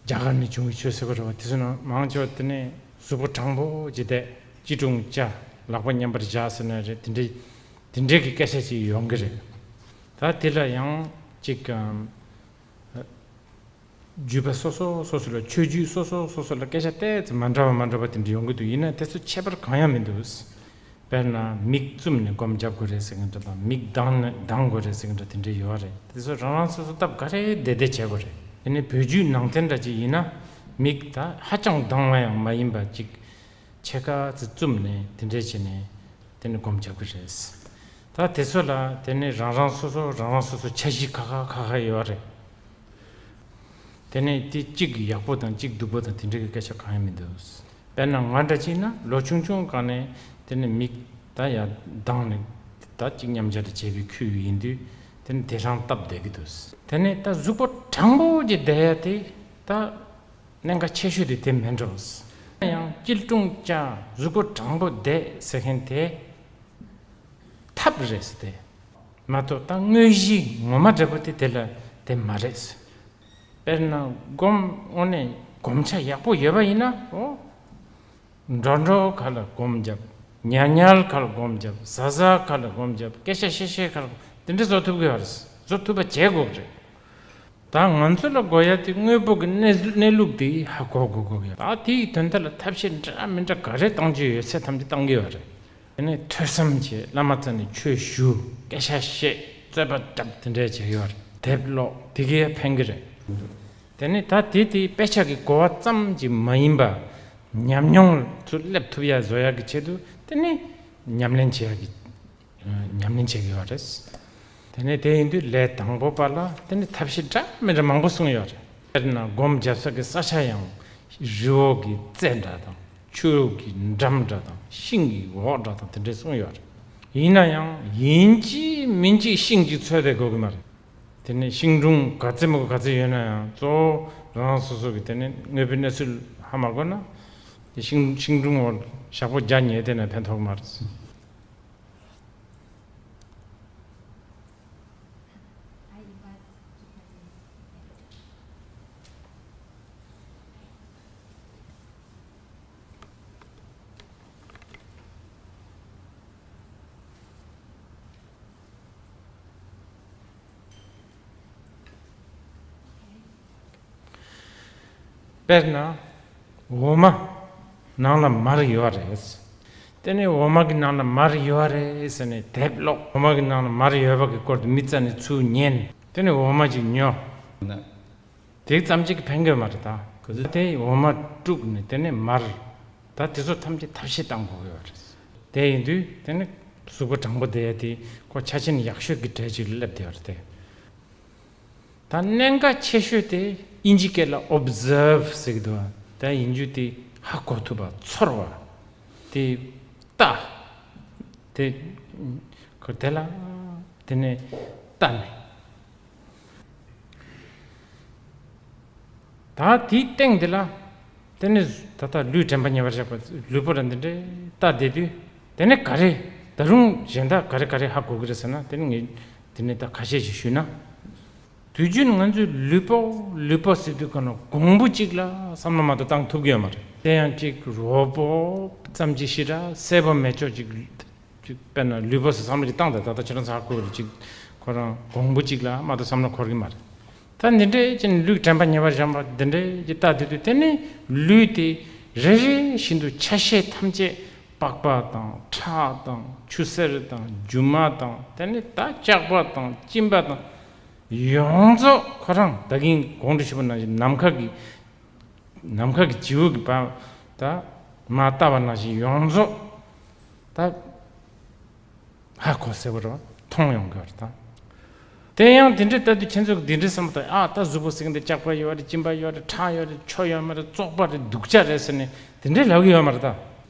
རྒྱ་གར་ནས་བྱུང་བའི་ཆོས་ཟེར་གི་རེད་པ། དེ་ཚོ་ནང་མང་ཆེ་བ་དེ་ནས་གཟུགས་པོ་དྲང་པོ་ཅིག་བསྡད། སྐྱིལ་ཀྲུང་བཅའ། ལག་པ་མཉམ་པར་བཞག་ཟེར་ན་རེད། དེ་འདྲའི་དེ་འདྲའི་གི་སྐད་ཆ་ཅིག་ཡོང་གི་རེད། ད་དེ་ལ་ཡང་ཅིག་ཨ། བརྒྱུད་པ་སོ་སོ་སོ་སོ་ལ། ཆོས་བརྒྱུད་སོ་སོ་སོ་སོ་ལ་སྐད་ཆ་ཏོག་ཙམ་མ་འདྲ་བ་མ་འདྲ་བ་དེ་འདྲ་ཡོང་གི་འདུག་ཡིན་ན་དེ་ཚོ་ཁྱད་པར་གང་ཡང་མི་འདུག་དཔེར་ན་མིག་བཙུམས་ནས་སྒོམ་རྒྱབ་དགོས་རེད་ཟེར་མཁན་འདྲ་དང་། མིག་གདངས་ནས་གདངས་དགོས་རེད་ཟེར་མཁན་འདྲ་དེ་འདྲ་ཡོད་རེད། དེ་ཚོ་རང་རང་སོ་སོ་སྟབས་ག་རེ་བདེ་བདེ་བྱེད་དགོས་རེད། དེ་ནས་བོད་བརྒྱུད་ནང་བསྟན་འདྲ་ཅིག་ཡིན་ན་མིག་ད་ཧ་ཅང་གདངས་པ་ཡང་མ་ཡིན་པ་ཅིག་ཕྱེད་ཀ་ཙམ་བཙུམས་ནས་དེ་འདྲས་བྱས་ནས་དེ་ནས་སྒོམ་རྒྱག་གི་རེད། ད་དེ་ཚོ་ལ་དེ་ནས་རང་རང་སོ་སོ་རང་རང་སོ་སོ་འཆར་གཞི་ཁ་ཁ་ཁ་ཁ་ཡོད་རེད། དེ་ནས་དེ་གཅིག་ཡག་པོ་དང་གཅིག་སྡུག་པོ་དང་དེ་འདྲ་གི་སྐད་ཆ་གང་ཡང་མི་འདུག་དཔེར་ན་ང་འདྲ་ཅིག་ན་ལོ་ཆུང་ཆུང་སྒང་ནས་དེ་ནས་མིག་ད་ཡར་གདངས་ནས་ད་གཅིག་མཉམ་སྦྱར་བྱས་པའི་ཁུལ་ཡིན་དུས་དེ་ནས་དེ་རང་སྟབས་བདེ་གི་འདུག་དེ་ནས་ད་གཟུགས་པོ་དྲང་པོ་ཅིག་བསྡད་ཡ་དེ་ད་གནད་འགག་ཆེ་ཤོས་དེ་དེ་མིན་འགྲོ། ཡང་སྐྱིལ་ཀྲུང་བཅའ་གཟུགས་པོ་དྲང་པོ་བསྡད་ཟེར་མཁན་དེ་ཐབས་རེད་ཟེར་ཏེ། མ་གཏོགས་ད་དངོས་གཞི་ངོ་མ་འདྲ་པོ་དེ་དེ་ལ་དེ་མ་རེད་ཟེར། དཔེར་ན་སྒོམ་དངོས་གནས་སྒོམ་ཆ་ཡག་པོ་ཡོད་པ་ཡིན་ན། འོ། འགྲོ་འགྲོ་ཁ་ལ་སྒོམ་རྒྱབ། ཉལ་ཉལ་ཁ་ལ་སྒོམ་རྒྱབ། ཟ་ཟ་ཁ་ལ་སྒོམ་རྒྱབ། སྐད་ཆ་བཤད་བཤད་ཁ་ལ་དེ་འདྲ་བཟོ་ཐུབ་ཀྱི་ཡོད་རེད། བཟོ་ཐུབ་པ་བྱེད་དགོས་ཀྱི་རེད། ད་ང་ཚོ་ལ་དགོས་ཡ་དེ་དངོས་པོ་གི་གནས་གནས་ལུགས་དེ་ཧ་གོ་དགོས་དགོས་ཀྱི་ཡོད། ད་དེའི་དོན་དག་ལ་ཐབས་ཤེས་འདྲ་མི་འདྲ་ག་རེ་གཏང་རྒྱུ་ཡོད་ཚད་ཐམས་ཅད་གཏང་གི་ཡོད་རེད། དེ་ནས་ཐོས་བསམ་བྱས། བླ་མ་རྩ་ནས་ཆོས་ཞུ། སྐད་ཆ་བཤད། རྩོད་པ་བརྒྱབ། དེ་འདྲས་བྱས་ཡོད་རེད། དེབ་ཀློག་དེ་གས་ཕན་གི་རེད། དེ་ནས་ད་དེ་དེ་དཔེ་ཆ་གི་གོ་བ་ཙམ་གྱིས་མ་ཡིན་པ་ཉམས་མྱོང་ཚུར་སླེབས་ཐུབ་ཡ་བཟོ་ཡ་གི་ཆེད་དུ་དེ་ནས་ཉམས་ལེན་བྱེད་ཡ་གི་ཉམས་ལེན་བྱེད་ཀྱི་ཡོད་རེད། དེ་ནས་དེ་ཡིན་དུས་ལས་དང་པོ་པ་ལ་དེ་ནས་ཐབས་ཤེས་འདྲ་མི་འདྲ་མང་པོ་གསུངས་ཡོད་རེད། དཔེར་ན་སྒོམ་རྒྱབ་ས་གི་ས་ཆ་ཡང་རི་བོ་གི་རྩེ་འདྲ་དང་། ཆུ་གི་འགྲམ་འདྲ་དང་ཤིང་གི་འོག་འདྲ་དང་དེ་འདྲས་གསུངས་ཡོད་རེད། ཡིན་ན་ཡང་ཡིན་གཅིག་མིན་གཅིག་ཤིང་གཅིག་འཚོལ་བསྡད་དགོས་ཀྱི་མ་རེད། དེ་ནས་ཤིང་སྒྲུང་ག་ཚད་མོ་ག་ཚད་ཡོད་ན་ཡང་གཙོ་བོ་རང་རང་སོ་སོ་གི་དེ་ནས་དངོས་པོའི་གནས་ཚུལ་ཧ་མ་གོ་ན། དེ་ཤིང་ཤིང་སྒྲུང་འོག་ཞག་པོ་བརྒྱ་ཉལ་བསྡད་ན་ཕན་ཐོགས་མ་རེད། དཔེར་ན། འོ་མ་ནང་ལ་མར་ཡོད་རེད། དེ་ནས་འོ་མ་གི་ནང་ལ་མར་ཡོད་རེད་ཟེར་ནས་དེབ་ཀློག་འོ་མ་གི་ནང་ལ་མར་ཡོད་པ་གི་སྐོར་དུ་མི་རྩ་ནས་ཚུར་ཉན། དེ་ནས་འོ་མ་ཅིག་ཉོ། དེ་ཙམ་ཅིག་གིས་ཕན་གྱི་མ་རེད་ད། ག་ཚོད། དེ་འོ་མ་དཀྲུགས་ནས་དེ་ནས་མར། ད་དེ་ཚོ་ཐམས་ཅད་ཐབས་ཤེས་བཏང་དགོས་ཀྱི་ཡོད་རེད། དེ་ཡིན་དུས་དེ་ནི་གཟུགས་པོ་དྲང་པོ་བསྡད་ཡ་དེ་ཁོ་ཆ་རྐྱེན་ཡག་ཤོས་ཀྱི་གྲས་ཅིག་ལ་སླེབས་བསྡད་ཡོད་རེད་དེ། ད་གནད་འགག་ཆེ་ཤོས་དེ་དབྱིན་ཇི་སྐད་ལ་ཨོབ་ཛརབ་ཟེར་གྱི་འདུག་ད་ཡིན་རྒྱུ་དེ་ཧ་གོ་ཐུབ་པ། ཚོར་བ། དེ་ལྟ། དེ་ཁོ་དེ་ལ་དེ་ནས་ལྟ་ནས། ད་དེའི་སྟེང་དེ་ལ་དེ་ནས་ད་ལྟ་ལུས་དྲན་པ་ཉེ་བར་བཞག་པ། ལུས་པོ་ལ་འདི་འདྲའི་ལྟ་བསྡད་དུས་དེ་ནས་ག་རེ་ད་རུང་གཞན་དག་ག་རེ་ག་རེ་ཧ་གོ་གི་རེད་ཟེར་ན། དེ་ནས་ངས་དེ་ནས་ད་ཁ་ཤས་ཤིག་ཞུས་ན། དུས་རྒྱུན་ང་ཚོས་ལུས་པོ་ལུས་པོ་ཟེར་དུས་ག་ནས་གོང་བུ་གཅིག་ལ་བསམ་བློ་མ་གཏོགས་བཏང་ཐུབ་ཀྱི་ཡོད་མ་རེད། དེ་ཡང་གཅིག་རོ་པོ་ཙམ་གྱིས་ཤི་འདྲ་གསལ་པོ་མེད་ཆོག་ཅིག་ཅིག་དཔེར་ན་ལུས་པོ་ཟེར་བསམ་བློ་ཅིག་བཏང་། ད་ད་ལྟ་ཁྱེད་རང་ཚོ་ཧ་གོ་རེད། ཅིག་ཁོ་རང་གོང་བུ་གཅིག་ལ་མ་གཏོགས་བསམ་བློ་འཁོར་གྱི་མ་རེད། ད་འདི་འདྲའི་ཅིག་ལུས་དྲན་པ་ཉེ་བར་བཞག་པ་འདི་འདྲའི་ཅིག་ལྟ་དུས་དུས་དེ་ནས་ལུས་དེ་རེ་རེ་བཞིན་དུ་ཆ་ཤས་ཐམས་ཅད་པགས་པ་དང་ཁྲག་དང་ཆུ་སེར་དང་རྒྱུ་མ་དང་དེ་ནས་ད་ལྕགས་པ་དང་གཅིན་པ་དང་ཡོངས་རྫོགས་ཁོ་རང་ད་གིན་གོང་དུ་ཞུས་པ་ནང་བཞིན་ནམ་མཁའ་གི་ནམ་མཁའ་གི་བྱིའུ་གི་བ་ད་མ་བལྟ་བ་ནང་བཞིན་ཡོངས་རྫོགས་ད་ཧ་གོ་གསལ་པོ་རེད་བ། མཐོང་ཡོང་གི་རེད་ད། དེ་ཡང་དེ་འདྲའི་ལྟ་དུས་ཁྱེད་ཚོ་གི་དེ་འདྲའི་བསམ་བློ་ད། ཨ་ད་གཟུགས་པོ་ཟེར་མཁན་དེ་ལྕགས་པ་ཡོད་རེད། གཅིན་པ་ཡོད་རེད། ཁྲག་ཡོད་རེད། ཆུ་ཡོད་མ་རེད། བཙོག་པ་རེད། སྡུག་ཅག་རེད་ཟེར་ནས་དེ་འདྲའི་ལབ་གི་ཡོད་མ་རེད་ད།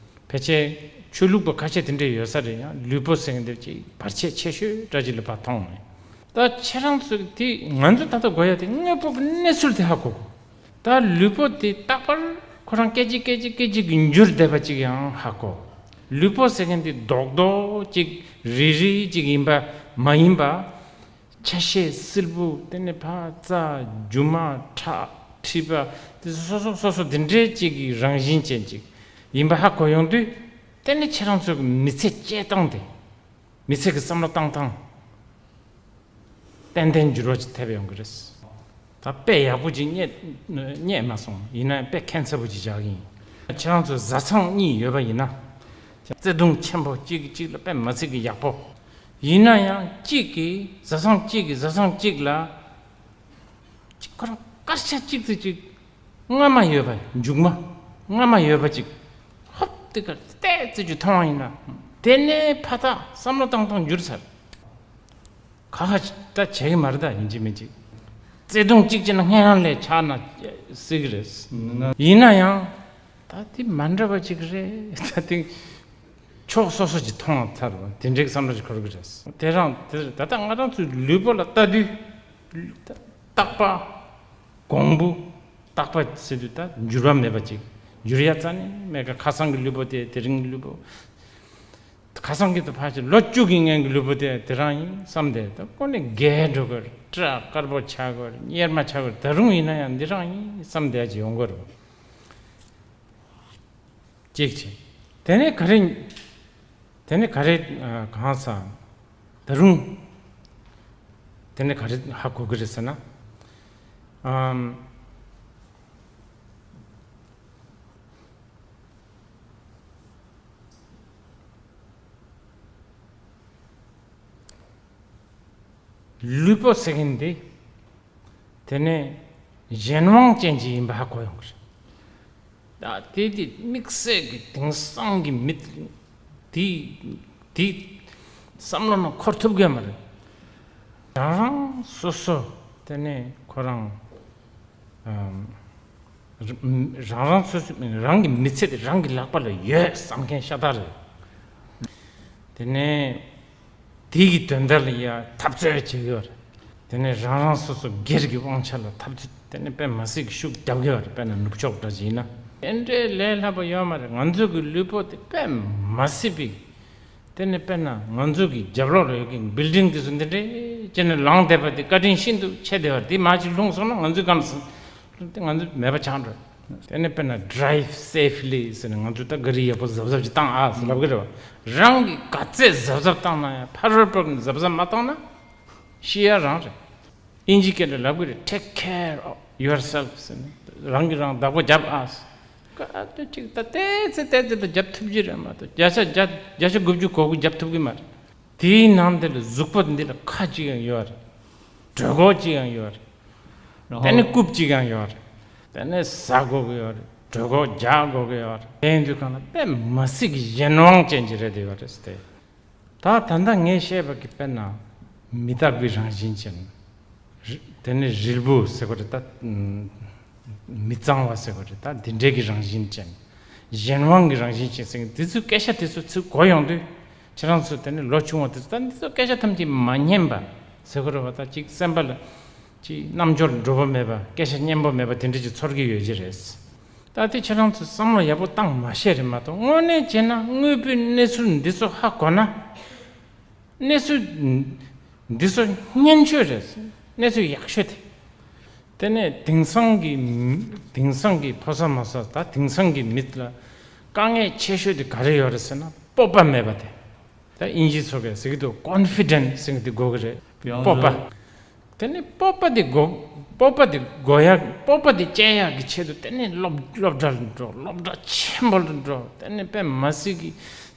ཕལ་ཆེར་ཆོས་ལུགས་པ་ཁ་ཤས་དེ་འདྲའི་ཡོད་ས་རེད། ཡང་ལུས་པོ་ཟེར་མཁན་དེ་ཅིག་བར་ཆད་ཆེ་ཤོས་འདྲ་ཅིག་ལ་ཕར་མཐོང་ནས། ད་ཁྱེད་རང་ཚོ་དེ་ང་ཚོ་ད་ལྟ་དགོས་ཡ་དེ་དངོས་པོ་གི་གནས་ཚུལ་དེ་ཧ་གོ་དགོས། ད་ལུས་པོ་དེ་རྟག་པར་ཁོ་རང་སྐད་ཅིག་སྐད་ཅིག་སྐད་ཅིག་གིས་འགྱུར་བསྡད་པ་ཅིག་ཡང་ཧ་གོ། ལུས་པོ་ཟེར་མཁན་དེ་རྡོག་རྡོག་ཅིག་རིལ་རིལ་ཅིག་ཡིན་པ་མ་ཡིན་པ། ཆ་ཤས་བསིལ་པོ། དེ་ནས་ཕར་རྩ་རྒྱུ་མ་ཁྲག་མཁྲིས་པ་དེ་སོ་སོ་སོ་སོ་དེ་འདྲའི་ཅིག་གི་རང་བཞིན་ཅན་ཅིག་ཡིན་པ་ཧ་གོ་ཡོང་དུས། དེ་ནས་ཁྱེད་རང་ཚོ་གི་མི་ཚེ་སྐྱེལ་སྟངས་དེ། མི་ཚེ་གི་བསམ་བློ་བཏང་སྟངས། ཏན་ཏན་འགྱུར་བ་ཅིག་ཐེབས་ཡོང་གི་རེད། ད་ ད་དཔེ་ཡག་པོ་ཅིག་རྙེད་རྙེད་མ་སོང་། ཡིན་ན་དཔེ་ཁྱད་མཚར་པོ་ཅིག་བཞག་གི་ཡིན། ཁྱེད་རང་ཚོ་བཟའ་ཚང་གཉིས་ཡོད་པ་ཡིན་ན། བརྩེ་དུང་ཆེན་པོ་གཅིག་གིས་གཅིག་ལ་དཔེ་མི་སྲིད་ཀྱི་ཡག་པོ། ཡིན་ན་ཡང་གཅིག་གིས་བཟའ་ཚང་གཅིག་གིས་བཟའ་ཚང་གཅིག་ལ། ཅིག་ཁོ་རང་སྐར་ཆ་གཅིག་ཙམ་ཅིག་རྔ་མ་ཡོད་པ། མཇུག་མ་རྔ་མ་ཡོད་པ་ཅིག་ཧོབ་དེ་གར་ཏོག་ཙམ་ཅིག་མཐོང་བ་ཡིན་ན། དེ་ནས་ཕ་ཐག་བསམ་བློ་བཏང་སྟངས་འགྱུར་ཚར། ཁ་ཁ་ད་བྱེད་ཀྱི་མ་རེད། ད་ཡིན་གཅིག་མིན་གཅིག་བརྩེ་དུང་གཅིག་བྱས་ན་སྔན་ལ་ཆགས་ན་སྲིད་ཀྱི་རེད། ཡིན་ན་ཡང་ད་དེ་མ་འདྲ་བ་ཅིག་རེད། ད་དེ་ཕྱོགས་སོ་སོ་ཅིག་མཐོང་ཚར་བ་དེ་འདྲའི་བསམ་བློ་ཅིག་འཁོར་གྱི་རེད། དེ་རང་དེ་ད་ལྟ་ང་རང་ཚོའི་ལུས་པོ་ལ་ལྟ་དུས། རྟག་པ། གོང་བུ། རྟག་པ་ཟེར་དུས་ད་འགྱུར་བ་མེད་པ་ཅིག་འགྱུར་ཡ་རྩ་ནས་མེད་ཀ། ཁ་སང་གི་ལུས་པོ་དེ་དེ་རིང་གི་ལུས་པོ། ཁ་སང་གི་དུ་ཕར་ཕྱིན་ལོ་བཅུ་གི་སྔོན་གྱི་ལུས་པོ་དེ་དེ་རང་ཡིན་བསམ་སྟེ། ད་ཀོ་ནས་རྒས་འགྲོ་གི་རེད། སྐྲ་དཀར་པོ་ཆགས་གི་རེད། གཉེར་མ་ཆགས་གི་རེད། ད་རུང་ཡིན་ན་ཡང་འདི་རང་ཡིན་བསམ་བསྡད་ཀྱི་ཡོང་གི་རེད། གཅིག་བྱས། དེ་ནས་ག་རེ། དེ་ནས་ག་རེ་གང་ས། ད་རུང་། དེ་ནས་ག་རེ་ཧ་གོ་གི་རེད་ཟེར་ན། ཨམ། ལུས་པོ་ཟེར་མཁན་འདི། དེ་ནས་གཞན་དབང་ཅན་ཅིག་ཡིན་པ་ཧ་གོ་ཡོང་གི་རེད། ད་དེ་དེ་དམིགས་བསལ་གྱི་དེང་སང་གི་མི་དེ་དེ་བསམ་བློ་ནང་འཁོར་ཐུབ་གི་མ་རེད། རང་རང་སོ་སོ་དེ་ནས་ཁོ་རང་ཨམ། རང་རང་སོ་སོ་རང་གི་མི་ཚེ་དེ་རང་གི་ལག་པ་ལ་ཡོད་བསམ་མཁན་ཤ་སྟག་རེད། དེ་ནས་དེ་གི་དོན་དག་ལ་ཡ་འཐབ་རྩོད་བྱེད་ཀྱི་ཡོད་རེད། དེ་ནས་རང་རང་སོ་སོ་སྒེར་གྱི་དབང་ཆ་ལ་འཐབ་རྩོད་དེ་ནས་དཔེ་མ་སྲིད་ཀྱི་ཤུགས་རྒྱབ་ཀྱི་ཡོད་རེད། དཔེར་ན་ནུབ་ཕྱོགས་འདྲ་ཞིག་ཡིན་ན། དེ་འདྲའི་ལས་སླ་པོ་ཡོད་མ་རེད། ང་ཚོ་གི་ལུས་པོ་དེ་དཔེ་མ་སྲིད་པའི། དེ་ནས་དཔེར་ན་ང་ཚོ་གི་རྒྱབ་ལོགས་ལ་ཡོད་མཁན་བིལ་ཌིང་དེ་ཚོ་འདི་འདྲའི་བྱས་ནས་ལངས་བསྡད་པ་དེ་བཀའ་དྲིན་ཤིན་ཏུ་ཆེ་བསྡད་པ་རེད། དེ་མར་ཅིག་ལྷུང་སོང་ན་ང་ཚོའི་གང་ལ་ང་ཚོ་མེད་པ་ཆགས་འགྲོ། དེ་ནས་དཔེར་ན་drive safely ཟེར་ནས་ང་ཚོས་ད་ག་རེ་ཡག་པོ་གཟབ་གཟབ་ཅིག་བཏང་ཨ་ཟེར་ལབ་གི་རེད་བ། རང་གིས་ག་ཚད་གཟབ་གཟབ་བཏང་ན་ཡང་ཕ་རོལ་པོ་གིས་གཟབ་གཟབ་མ་བཏང་ན་ཤི་ཡ་རང་རེད། དབྱིན་ཇི་སྐད་ལ་ལབ་གི་རེད། take care of yourself ཟེར་ནས་རང་གིས་རང་བདག་པོ་རྒྱབ་ཨ་ཟེར། ག་ཏོ་ཅིག་ད་ཏོག་ཙམ་ཏོག་ཙམ་ད་རྒྱབ་ཐུབ་ཀྱི་རེད་མ་གཏོགས་བརྒྱ་ཆ་བརྒྱ་བརྒྱ་ཆ་དགུ་བཅུ་གོ་དགུ་རྒྱབ་ཐུབ་ཀྱི་མ་རེད། དེའི་ནང་དེ་ལ་གཟུགས་པོ་འདི་ལ་ཁ་གཅིག་ཡང་ཡོད་རེད། གྲོད་ཁོག་གཅིག་ཡང་ཡོད་རེད། དེ་ནས་རྐུབ་གཅིག་ཡང་ཡོད་རེད། དེ་ནས་ཟ་དགོས་ཀྱི་ཡོད་རེད། གྲོད་ཁོག་རྒྱག་དགོས་ཀྱི་ཡོད་རེད། དེ་ཡིན་དུས་གང་ལ་དཔེ་མ་སྲིད་ཀྱི་གཞན་དབང་ཅན་གྱི་རེད་དེ་ཡོད་རེད་ཟེར་ཏེ། ད་ད་ལྟ་ངས་བཤད་པ་གི་དཔེར་ན་མི་རྟག་པའི་རང་བཞིན་ཅན། རི་དེ་ནས་རིལ་བུ་ཟེར་བ་རེད་ད། མི་གཙང་བ་ཟེར་བ་རེད་ད། འདི་འདྲའི་གི་རང་བཞིན་ཅན། གཞན་དབང་གི་རང་བཞིན་ཅན་ཟེར་མཁན་འདི་ཚོའི་སྐད་ཆ་དེ་ཚོ་ཚུར་གོ་ཡོང་དུས། ཁྱེད་རང་ཚོ་དེ་ནས་ལོ་ཆུང་བ་དེ་ཚོ་ད་འདི་ཚོ་སྐད་ཆ་ཐམས་ཅད་མ་སྙན་པ་ཟེར་དགོས་རེད་བ། ད་ཅིག་སེམས་པ་ལ་ཅིག་རྣམ་འབྱོར་འགྲོ་པོ་མེད་པ། སྐད་ཆ་སྙན་པོ་མེད་པ་དེ་འདྲ་ཅིག་ཚོར་གི་ཡོད་ཀྱི་རེད། ད་དེ་ཁྱེད་རང་ཚོས་བསམ་བློ་ཡག་པོ་བཏང་མ་ཤེས་རེད་མ་གཏོགས། དངོས་གནས་བྱས་ན་དངོས་པོའི་གནས་ཚུལ་འདི་ཚོ་ཧ་གོ་ན། གནས་ཚུལ་འདི་ཚོ་སྙན་ཤོས་རེད། གནས་ཚུལ་ཡག་ཤོས་དེ། དེ་ནས་དེང་སང་གི་དེང་སང་གི་ཕོ་གསར་མོ་གསར་ད་དེང་སང་གི་མི་ལ་དཀའ་ངལ་ཆེ་ཤོས་དེ་ག་རེ་ཡོད་རེད་ཟེར་ན་སྤོབས་པ་མེད་པ་དེ། ད་དབྱིན་ཇིའི་ཚོ་གས་ཟེར་གི་འདུག confident ཟེར་གི་འདུག་དགོས་གི་རེད། ཡང་སྤོབས་པ། དེ་ནས་སྤོབས་པ་དེ་དགོས། སྤོབས་པ་དེ་དགོས་ཡ། སྤོབས་པ་དེ་སྐྱེ་ཡག་གི་ཆེད་དུ་དེ་ནས་སློབ་སློབ་གྲྭ་ལ་འགྲོ། སློབ་གྲྭ་ཆེན་པོ་ལ་འགྲོ། དེ་ནས་དཔེ་མ་སྲིད་ཀྱི་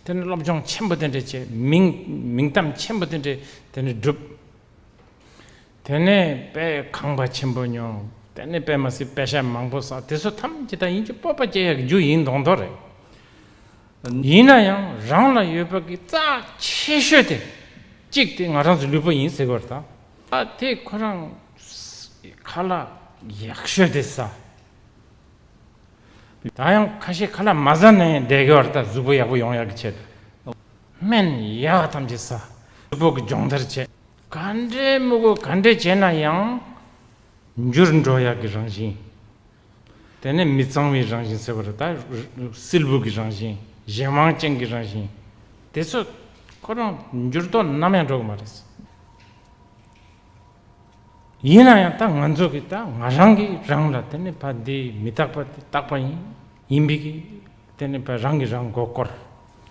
དེ་ནས་སློབ་སྦྱོང་ཆེན་པོ་དེ་འདྲ་བྱས། མིང་མིང་གཏམ་ཆེན་པོ་དེ་འདྲ་དེ་ནས་བསྒྲུབས། དེ་ནས་དཔེ་ཁང་པ་ཆེན་པོ་ཉོ། དེ་ནས་དཔེ་མ་སྲིད་པེ་ཤ་མང་པོ་བསགས། དེ་ཚོ་ཐམས་ཅད་ད་ཡིན་གྱི་སྤོབས་པ་སྐྱེ་ཡག་གི་རྒྱུ་ཡིན་མདོག་མདོག་རེད། ཡིན་ན་ཡང་རང་ལ་ཡོད་པ་གི་རྩ་ཆེ་ཤོས་དེ་གཅིག་དེ་ང་རང་ཚོའི་ལུས་པོ་ཡིན་ཟེར་གི་ཡོད་རེད་ད། ཨ་དེ་ཁོ་རང་ཁ་ལག་ཡག་ཤོས་དེ་ཟ། ད་ཡང་ཁ་ཤས་ཁ་ལག་མ་ཟ་ན་ཡང་བསྡད་ཀྱི་ཡོད་རེད་ད། གཟུགས་པོ་ཡག་པོ་ཡོང་ཡག་གི་ཆེད་དུ། སྨན་ཡག་ཐམས་ཅད་ཟ། གཟུགས་པོ་གི་སྦྱོང་བརྡར་བྱེད། ག་འདྲའི་མི་དགོས་ག་འདྲའི་བྱས་ན་ཡང་འགྱུར་འགྲོ་ཡག་གི་རང་བཞིན། དེ་ནས་མི་གཙང་བའི་རང་བཞིན་ཟེར་བ་རེད་ད། སིལ་བུ་གི་རང་བཞིན། གཞན་དབང་ཅན་གྱི་རང་བཞིན། དེ་ཚོ་ཁོ་རང་འགྱུར་ལྡོག་ནམ་ཡང་འགྲོ་གི་མ་རེད། ཡིན་ན་ཡང་ད་ང་ཚོ་གི་ད་ང་རང་གི་རང་ལ་དེ་ནས་ཕ་འདི་མི་རྟག་པ་དེ་རྟག་པ་ཡིན། ཡིན་པའི་གི་དེ་ནས་ཕ་རང་གི་རང་མགོ་སྐོར།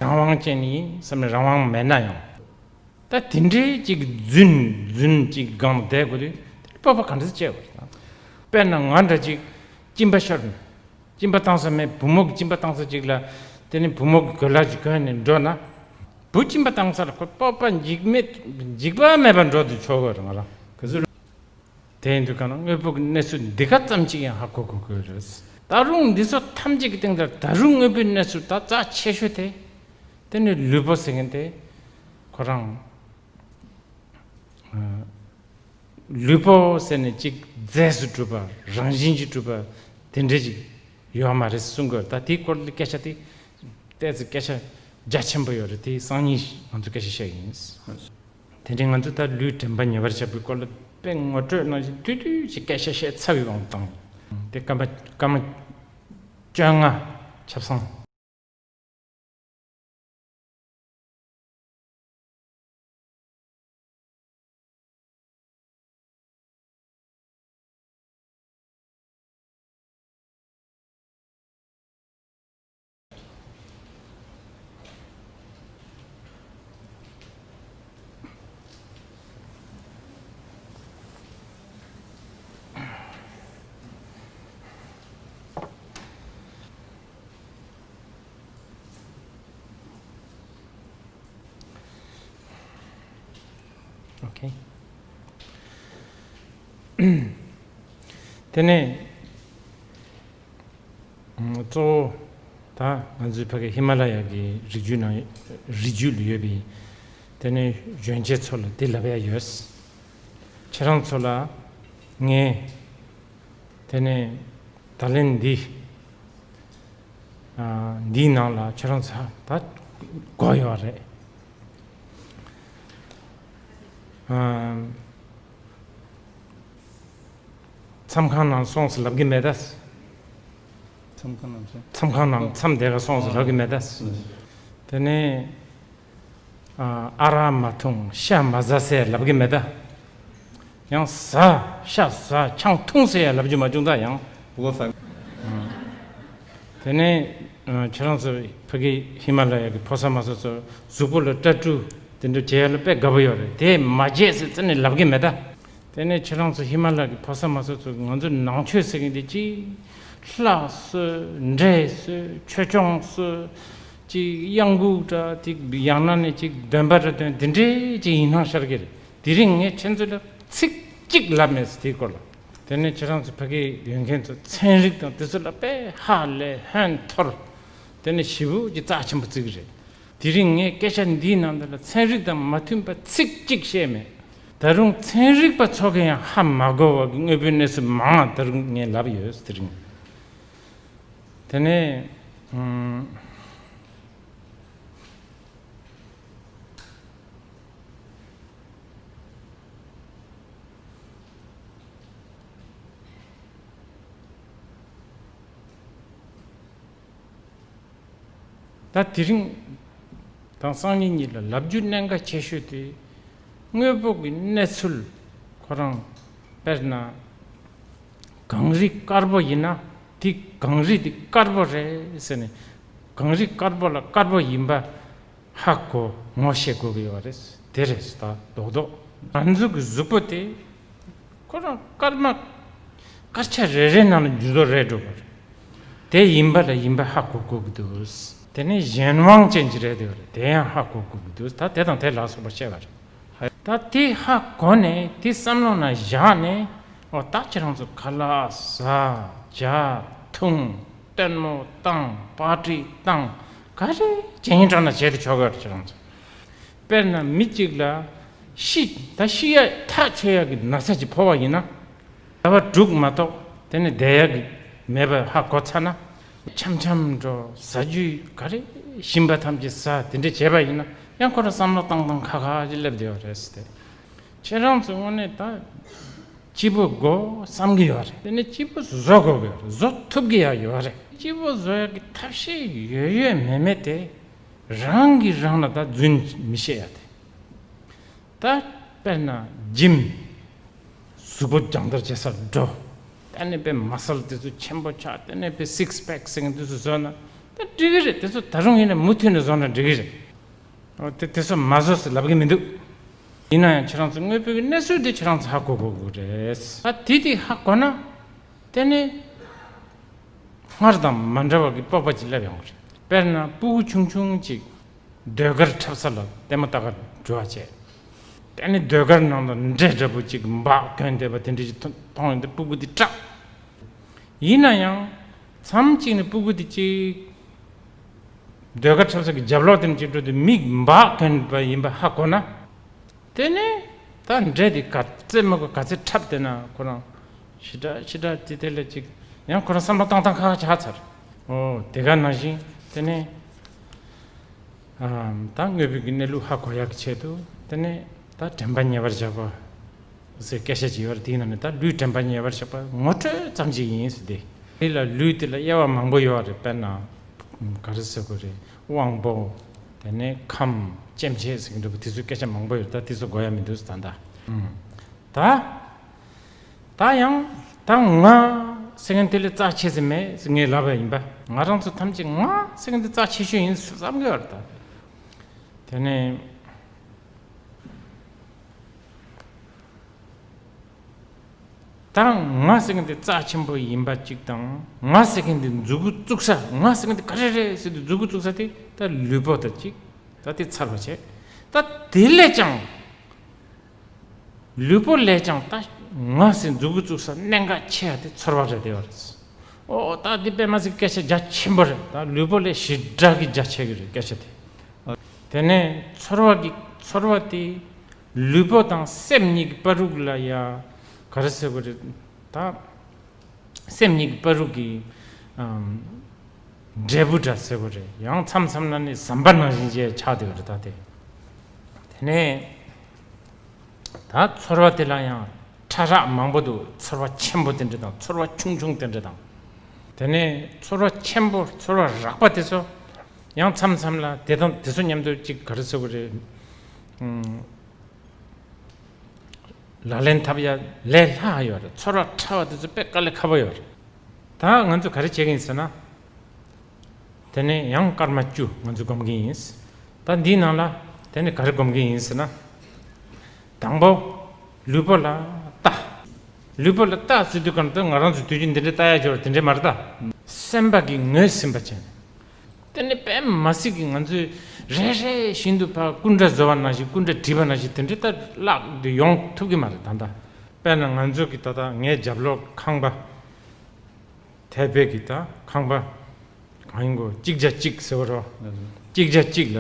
རང་དབང་ཅན་ཡིན་བསམ་ནས་རང་དབང་མེད་ན་ཡང་། ད་དེ་འདྲའི་ཅིག་རྫུན་རྫུན་ཅིག་སྒང་བསྡད་དགོས་དུས་དེ་སྤོབས་པ་ག་འདྲ་སྐྱེ་བ་རེད། དཔེར་ན་ང་འདྲ་ཅིག་གཅིན་པ་ཤོར་ནས་གཅིན་པ་བཏང་ས་མེད། བུ་མོ་གི་གཅིན་པ་བཏང་ས་ཅིག་ལ། དེ་ནི་བུ་མོ་གི་གོས་ལྭ་ཅིག་གོན་ནས་འགྲོ་ན། བུ་གཅིན་པ་བཏང་ས་ལ་ཁོ་སྤོབས་པ་འཇིགས་མེད། འཇིགས་པ་མེད་པར་འགྲོ་དུ་ཆོག་གི་རེད། ང་རང་ག་ཚོད། དེ་ཡིན་དུས་ག་ན་དངོས་པོ་གི་གནས་ཚུལ་འདི་ག་ཙམ་ཅིག་ཡང་ཧ་གོ་དགོས་ཀྱི་རེད། ད་རུང་འདི་ཚོ་ཐམས་ཅད་ཀྱི་སྟེང་དུ་ད་རུང་དངོས་པོའི་གནས་ཚུལ་ད་རྩ་ཆེ་ཤོས་དེ། དེ་ནི་ལུས་པོ་ཟེར་མཁན་དེ་ཁོ་རང་། ལུས་པོ་ཟེར་ནས་གཅིག་རྫས་སུ་གྲུབ་པ། རང་བཞིན་གྱིས་གྲུབ་པ་དེ་འདྲ་ཅིག་ཡོད་མ་རེད་གསུང་གི་ཡོད། ད་དེའི་སྐོར་ལ་སྐད་ཆ་དེ་ཏོག་ཙམ་སྐད་ཆ་རྒྱ་ཆེན་པོ་ཡོད་རེད། དེ་སང་ཉིན་ང་ཚོ་སྐད་ཆ་བཤད་ཀྱི་ཡིན། དེ་འདྲའི་ང་ཚོ་ད་ལུས་དྲན་པ་ཉེ་བར་བཞག་པའི་སྐོར་ལ་དཔེ་ངོ་སྤྲོད་ནང་བཞིན་ཐུང་ཐུང་ཞིག་སྐད་ཆ་བཤད་ཚར་བའི་དབང་དུ་བཏང་། དེ་སྐར་མ་སྐར་མ་བཅོ་ལྔ་ཆ་ཚང་། ཨོ་ཁེ། དེ་ནས་གཙོ་བོ་ད་ང་ཚོའི་ཕ་གི་ཧི་མ་ལ་ཡ་གི་རི་རྒྱུད་ནང་རི་རྒྱུད་ལ་ཡོད་པའི་དེ་ནས་གཞོན་སྐྱེས་ཚོ་ལ་འདི་ལབ་ཡ་ཡོད། ཁྱེད་རང་ཚོ་ལ་ངས་དེ་ནས་ད་ལན་འདི། འདིའི་ནང་ལ་ཁྱོད་རང་ཚོ་ད་དགོས་ཡོད་རེད། མཚམས་ཁང་ནང་སོང་ཟེར་ལབ་ཀྱི་མེད་ད། མཚམས་ཁང་ནང་སོང་། མཚམས་ཁང་ནང་མཚམས་དེ་ག་སོང་ཟེར་ལབ་ཀྱི་མེད་ད། དེ་ནས། ཨ་རག་མ་འཐུང་ཤ་མ་ཟ་ཟེར་ལབ་ཀྱི་མེད་ད། ཡང་ཟ། ཤ་ཟ། ཆང་འཐུང་ཟེར་ཡང་ལབ་རྒྱུ་མ་བྱུང་ད་ཡང་། དེ་ནས་ཁྱེད་རང་ཚོ་ཕ་གི་ཧི་མ་ལ་ཡ་གི་ཕོ་གསར་མ་གསར་ཚོ་གཟུགས་པོ་ལ་སྐྲ་བཀྲུ་དེ་འདྲ་བྱེད་ཡ་ལ་དཔེ་དགའ་པོ་ཡོད་རེད། དེ་མ་བྱེད་ཟེར་རྩ་ནས་ལབ་ཀྱི་མེད་ད། དེ་ནས་ཁྱེད་རང་ཚོ་ཧི་མ་ལ་གི་ཕོ་གསར་མ་གསར་ཚོ་ང་ཚོ་ནང་ཆོས་ཟེར་གྱི་འདི་ཅི། ལྷ་གསོལ། འདྲེ་གསོལ། ཆོས་སྐྱོང་གསོལ། ཅིག་གཡང་འགུགས་འདྲ་ཅིག་ཡང་ན་ནི་ཅིག་འདོན་པ་འདྲ་འདོན་དེ་འདྲའི་ཅིག་ཡིན་སྣང་ཤར་གྱི་རེད། དེ་རིང་ངས་ཁྱེད་ཚོ་ལ་ཚིག་གཅིག་ལབ་མེད་ཟེར་དེའི་སྐོར་ལ། དེ་ནས་ཁྱེད་རང་ཚོ་ཕ་གི་ཡོད་མཁན་ཚོ་ཚན་རིག་དང་དེ་ཚོ་ལ་དཔེ་ཧ་ལས་ཧོན་འཐོར། དེ་ནས་ཞེ་པོ་ཅིག་རྩ་ཆེན་པོ་བརྩི་གི་རེད། དེ་རིང་ངས་སྐད་ཆ་འདིའི་ནང་དུ་ལ་ཚན་རིག་དང་མ་མཐུན་པ་ཚིག་གཅིག་བཤད་མེད། ད་རུང་ཚན་རིག་པ་ཚོ་གིས་ཡང་ཧ་མ་གོ་བ་གི་དངོས་པོའི་གནས་ཚུལ་མང་བ་ད་རུང་ངས་ལབ་ཡོད་དེ་རིང་། དེ་ནས་ཨུམ། ད་དེ་རིང་དང་སང་ཉིན་གཉིས་ལ་ལབ་རྒྱུ་གནད་འགག་ཆེ་ཤོས་དེ། དངོས་པོ་གི་གནས་ཚུལ་ཁོ་རང་དཔེར་ན། གངས་རི་དཀར་པོ་ཡིན་ན་དེ་གངས་རི་དེ་དཀར་པོ་རེད་ཟེར་ནས། གངས་རི་དཀར་པོ་ལ་དཀར་པོ་ཡིན་པ་ཧ་གོ་ངོ་ཤེས་དགོས་ཀྱི་ཡོད་རེད། དེ་རེད་ད་རྡོག་རྡོག་ང་ཚོ་གི་གཟུགས་པོ་དེ་ཁོ་རང་སྐར་མ་སྐར་ཆ་རེ་རེ་ནང་ལ་འགྱུར་ལྡོག་རེད་འགྲོ་གི་རེད། དེ་ཡིན་པ་ལ་ཡིན་པ་ཧ་གོ་དགོས་ཀྱི་འདུག་དེ་ནི་གཞན་དབང་ཅན་གྱི་རེད་འདུག་རེད། དེ་ཡང་ཧ་གོ་དགོས་ཀྱི་འདུག་ད་དེ་དང་དེ་ལ་སོགས་པ་བཤད་པ་རེད། ད་དེ་ཧ་གོ་ནས་དེ་བསམ་བློ་ན་བཞག་ནས། འོ་ད་ཁྱེད་རང་ཚོ་ཁ་ལག་ཟ། ཇ་འཐུང་། སྟོན་མོ་བཏང་། པར་ཊི་བཏང་། ག་རེ་བྱེད་ཡིན་དྲག་ན་བྱེད་དུ་ཆོག་གི་རེད། ཁྱེད་རང་ཚོ། དཔེར་ན་མི་གཅིག་ལ་ཤི། ད་ཤི་ཡ་ཐག་ཆོད་ཡ་གི་ན་ཚ་ཅིག་ཕོག་པ་ཡིན་ན། ཟླ་བ་དྲུག་མ་གཏོགས་དེ་ནས་བསྡད་ཡ་གི་མེད་པ་ཧ་གོ་ཚར་ན། འཆམ་འཆམ་འགྲོ། ཟ་རྒྱུ་ག་རེ་ཞིམ་པ་ཐམས་ཅད་ཟ། དེ་འདྲ་བྱས་པ་ཡིན་ན་ཡང་ཁོ་རང་བསམ་བློ་བཏང་བཏང་ཁ་ཁ་ཅིག་སླེབས་བསྡད་པ་རེད་ཟེར་ཏེ། ཁྱེད་རང་ཚོའི་དངོས་གནས་ད་སྐྱིད་པོ་དགོས་བསམ་གྱི་ཡོད་རེད། དེ་ནས་སྐྱིད་པོ་བཟོ་དགོས་ཀྱི་ཡོད་རེད། བཟོ་ཐུབ་ཀྱི་ཡང་ཡོད་རེད། སྐྱིད་པོ་བཟོ་ཡག་གི་ཐབས་ཤེས་ཡོད་ཡོད་མེད་མེད་དེ་རང་གིས་རང་ལ་ད་རྫུན་མི་བཤད་ཡ་དེ། ད་དཔེར་ན་ཇིམ། གཟུགས་པོ་སྦྱང་བརྡར་བྱེད་སར་འགྲོ། དེ་ནས་དཔེ་མ་སལ་དེ་ཚོ་ཆེན་པོ་ཆགས། དེ་ནས་དཔེ་སིགས་པེག་ཟེར་མཁན་དེ་ཚོ་བཟོས་ན་ད་འགྲིག་གི་རེད། དེ་ཚོ་ད་རུང་ཡིན་ན་མུ་མཐུད་ནས་བཟོ་ན་འགྲིག་གི་རེད། འོ་དེ་དེ་ཚོ་མ་བཟོ་ཟེར་ལབ་གི་མི་འདུག་ཡིན་ན་ཡང་ཁྱེད་རང་ཚོ་དངོས་པོའི་གནས་ཚུལ་དེ་ཁྱེད་རང་ཚོ་ཧ་གོ་དགོས་ཀྱི་རེད། ད་དེ་དེ་ཧ་གོ་ན། དེ་ནས་སྔར་དང་མ་འདྲ་བ་གི་སྤོབས་པ་ཅིག་སླེབས་ཡོང་གི་རེད། དཔེར་ན་སྤུ་གུ་ཆུང་ཆུང་ཅིག་ཟློས་གར་འཁྲབ་ས་ལ་ལྟད་མོ་ལྟ་གར་འགྲོ་བ་བྱས། དེ་ནས་ཟློས་གར་ནང་ལ་འདྲེ་འདྲ་པོ་ཅིག་འབག་གྱོན་བསྡད་པ་དེ་འདྲ་ཅིག་མཐོང་ཡོང་དུས་སྤུ་གུ་དེ་སྐྲག། ཡིན་ན་ཡང་མཚམས་གཅིག་ནས་སྤུ་གུ་དེ་ཅིག་ཟློས་གར་འཁྲབ་ས་གི་རྒྱབ་ལོགས་དེ་ནས་ཅིག་འགྲོ་དུས་མིག་འབག་གྱོན་པ་ཡིན་པ་ཧ་གོ་ན། དེ་ནས་ད་འདྲེ་དེ་ག་ཚད་མ་གོ་ག་ཚད་འཁྲབ་བསྡད་ན་ཁོ་རང་ཞེ་དྲག་ཞེ་དྲག་དེ་དེ་ལ་ཅིག་ཡང་ཁོ་རང་བསམ་བློ་བཏང་སྟངས་ཁག་ཁག་ཆགས་ཚར། ཨོ་དེ་ག་ནང་བཞིན་དེ་ནས་ཨ་ད་དངོས་པོའི་གི་གནས་ལུགས་ཧ་གོ་ཡག་གི་ཆེད་དུ་དེ་ནས་ད་དྲན་པ་ཉེ་བར་བཞག་པ་ཟེར་སྐད་ཆ་ཅིག་ཡོད་རེད། དེའི་ནང་ནས་ད་ལུས་དྲན་པ་ཉེ་བར་བཞག་པ་ངོ་སྤྲོད་ཙམ་ཅིག་ཡིན་ཟེར་ཏེ། དེ་ལ་ལུས་དེ་ལ་དབྱེ་བ་མང་པོ་ཡོད་རེད། དཔེར་ན་ག་རེ་ཟེར་དགོས་རེད། དབང་པོ། དེ་ནས་ཁམས། སྐྱེ་མཆེད་ཟེར་གྱི་འདུག་པ། དེ་ཚོའི་སྐད་ཆ་མང་པོ་ཡོད། ད་དེ་ཚོ་གོ་ཡ་མི་འདུག་ད་ལྟ། ད་ད་ཡང་ད་ང་ཟེར་མཁན་དེ་ལས་རྩ་ཆེ་ཟེར་མེད་ཟེར་ངས་ལབ་པ་ཡིན་པ། ང་རང་ཚོ་ཐམས་ཅད་ང་ཟེར་མཁན་དེ་རྩ་ཆེ་ཤོས་ཡིན་བསམ་གྱི་ཡོད་རེད་ད། དེ་ནས། ད་ང་ཟེར་མཁན་དེ་རྩ་ཆེན་པོ་ཡིན་པ་གཅིག་དང་། ང་ཟེར་མཁན་དེ་མཛུབ་གུ་བཙུགས་ས། ང་ཟེར་མཁན་དེ་ག་རེ་རེད་ཟེར་དུས་མཛུབ་གུ་བཙུགས་ས་དེ་ད་ལུས་པོ་དང་གཅིག་ད་དེ་ཚར་བ་བྱས། ད་དེ་ལས་ཀྱང་། ལུས་པོ་ལས་ཀྱང་ད་ང་ཟེར་མཛུབ་གུ་བཙུགས་ས་གནད་འགག་ཆེ་བ་དེ་ཚོར་བ་རེད་བསྡད་པ་རེད། ཨོ་ད་འདི་དཔེ་མ་སྲིད་སྐད་ཆ་རྒྱ་ཆེན་པོ་རེད། ད་ལུས་པོ་ལས་ཞེ་དྲག་གི་རྒྱ་ཆེ་གི་རེད་སྐད་ཆ་དེ། དེ་ནས་ཚོར་བ་གི་ཚོར་བ་དེ་ལུས་པོ་དང་སེམས་གཉིས་ཀྱི་བར་དུ་ལ་ཡ་ག་རེ་ཟེར་དགོས་རེད་ད། སེམས་གཉིས་ཀྱི་བར་དུ་གི་ཨམ། འབྲས་བུ་འདྲ་ཟེར་དགོས་རེད། ཡང་མཚམས་མཚམས་ལ་ནི་ཟམ་པ་ནང་བཞིན་བྱས་ཆགས་བསྡད་པ་རེད་ད་དེ། དེ་ནས་ད་ཚོར་བ་དེ་ལ་ཡང་ཕྲ་རགས་མང་པོ་འདུག་ཚོར་བ་ཆེན་པོ་དེ་འདྲ་དང་ཚོར་བ་ཆུང་ཆུང་དེ་འདྲ་དང་། དེ་ནས་ཚོར་བ་ཆེན་པོ་ཚོར་བ་རགས་པ་དེ་ཚོ་ཡང་མཚམས་མཚམས་ལ་དེ་དང་དེ་ཚོ་མཉམ་དུ་ཅིག་ག་རེ་ཟེར་དགོས་རེད། ཨམ། ལག་ལེན་འཐབ་ཡ་ལས་སླ་ཡོད་རེད། ཚོར་བ་ཕྲ་བ་དེ་ཚོ་དཔེ་དཀའ་ལས་ཁག་པོ་ཡོད་རེད། ད་ང་ཚོ་ག་རེ་བྱེད་ཀྱི་ཡིན་ཟེར་ན། དེ་ནས་ཡང་སྐར་མ་བཅུ་ང་ཚོ་སྒོམ་གྱི་ཡིན། ད་འདིའི་ནང་ལ་དེ་ནས་ག་རེ་སྒོམ་གྱི་ཡིན་ཟེར་ན། དང་པོ། ལུས་པོ་ལ་ལྟ། ལུས་པོ་ལ་ལྟ་ཟེར་དུས་གང་ལྟར་ང་རང་ཚོ་དུས་རྒྱུན་འདི་འདྲ་ལྟ་ཡ་ཅིག་ཡོད་རེད། དེ་འདྲ་མ་རེད་ད། སེམས་པ་གིས་ངོས་ཟིན་པ་བྱས་ནས། དེ་ནི་དཔེ་མ་སྲིད་ཀྱི་ང་ཚོས་རེ་རེ་བཞིན་དུ་ཕར་སྐུ་འདྲ་བཟོ་བ་ནང་བཞིན། སྐུ་འདྲ་བྲིས་པ་ནང་བཞིན་དེ་འདྲའི་ལྟར་བརླག་དེ་ཡོང་ཐུབ་ཀྱི་མ་རེད་ད་ལྟ། དཔེར་ན་ང་ཚོ་གི་ད་ལྟ་ངའི་རྒྱབ་ལོགས་ཁང་པ། ཐའེ་པེ་གི་ད་ཁང་པ་གང་ཡིན་གོ། གཅིག་བརྒྱ་གཅིག་ཟེར་བ་རོ། གཅིག་བརྒྱ་གཅིག་ལ་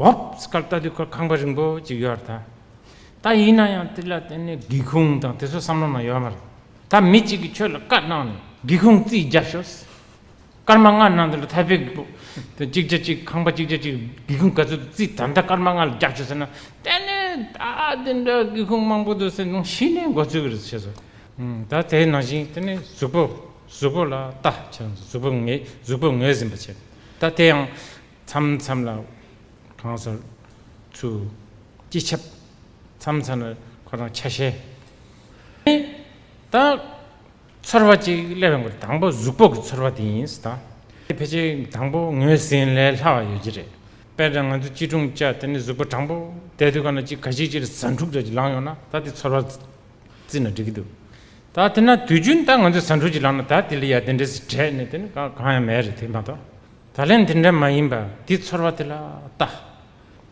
འོབ་སྐར་ལྟ་དུས་ཁོ་ཁང་པ་རིང་པོ་གཅིག་ཡོད་རེད་ད། ད་ཡིན་ན་ཡང་དེ་ལ་དེ་ནས་སྒེའུ་ཁུང་དང་དེ་ཚོ་བསམ་བློ་ནང་ཡོད་མ་རེད། ད་མི་གཅིག་གིས་ཁྱོད་ལ་བཀའ་གནང་ནས་སྒེའུ་ཁུང་རྩིས་རྒྱབ་ཤོག་སྐར་མ་ལྔ་ནང་དུ་ལ་ཐའེ་པེ་གི་སྤོ་དེ་གཅིག་བརྒྱ་གཅིག་ཁང་པ་གཅིག་བརྒྱ་གཅིག་སྒེའུ་ཁུང་ག་ཚོད་རྩིས་ད་ལྟ་སྐར་མ་ལྔ་ལ་རྒྱག་ཆོག་ཟེར་ན། དེ་ནས་ད་དེ་འདྲ་སྒེའུ་ཁུང་མང་པོ་འདུག་ཟེར་ནང་གཞི་ནས་མགོ་ཚོས་ཀྱི་རེད་ཟེར་སོང་། ད་དེ་ནང་བཞིན་དེ་ནས་གཟུགས་པོ་གཟུགས་པོ་ལ་ལྟ་བྱས། གཟུགས་པོ་ངོས་གཟུགས་པོ་ངོས་ཟིན་པ་བྱས། ད་དེ་ཡང་མཚམས་མཚམས་ལ་གང་ཟེར་ཚུར་སྤྱི་ཁྱབ། མཚམས་མཚམས་ལ་ཁོ་རང་ཆ་ཤས། ད་ཚོར་བ་ཅིག་སླེབས་ཡོང་གི་རེད། དང་པོ་གཟུགས་པོ་གི་ཚོར་བ་དེ་ཡིན་ཟེར་ད། དེ་ཕལ་ཆེར་དང་པོ་ངོས་ཟིན་ལས་སླ་བ་ཡོད་ཀྱི་རེད། དཔེར་ན་ང་ཚོ་སྐྱིལ་ཀྲུང་བཅའ་དེ་ནས་གཟུགས་པོ་དྲང་པོ་བསྡད་དུས་ག་ན་ཅིག་ག་ཅིག་ཅིག་ཟ་འཕྲུག་འདྲ་ཅིག་ལངས་ཡོང་ན་ད་དེ་ཚོར་བ་བརྩིས་ན་འགྲིག་གི་འདུག་ད་དེ་ན་དུས་རྒྱུན་ད་ང་ཚོ་ཟ་འཕྲུག་ཅིག་ལངས་ན་ད་དེ་ལ་ཡ་དེ་འདྲས་སེ་བྲེད་ནས་དེ་ནི་གང་གང་ཡང་མེད་རེད། དེ་མ་གཏོགས། ད་ལན་དེ་འདྲ་མ་ཡིན་པ་དེ་ཚོར་བ་དེ་ལ་ལྟ།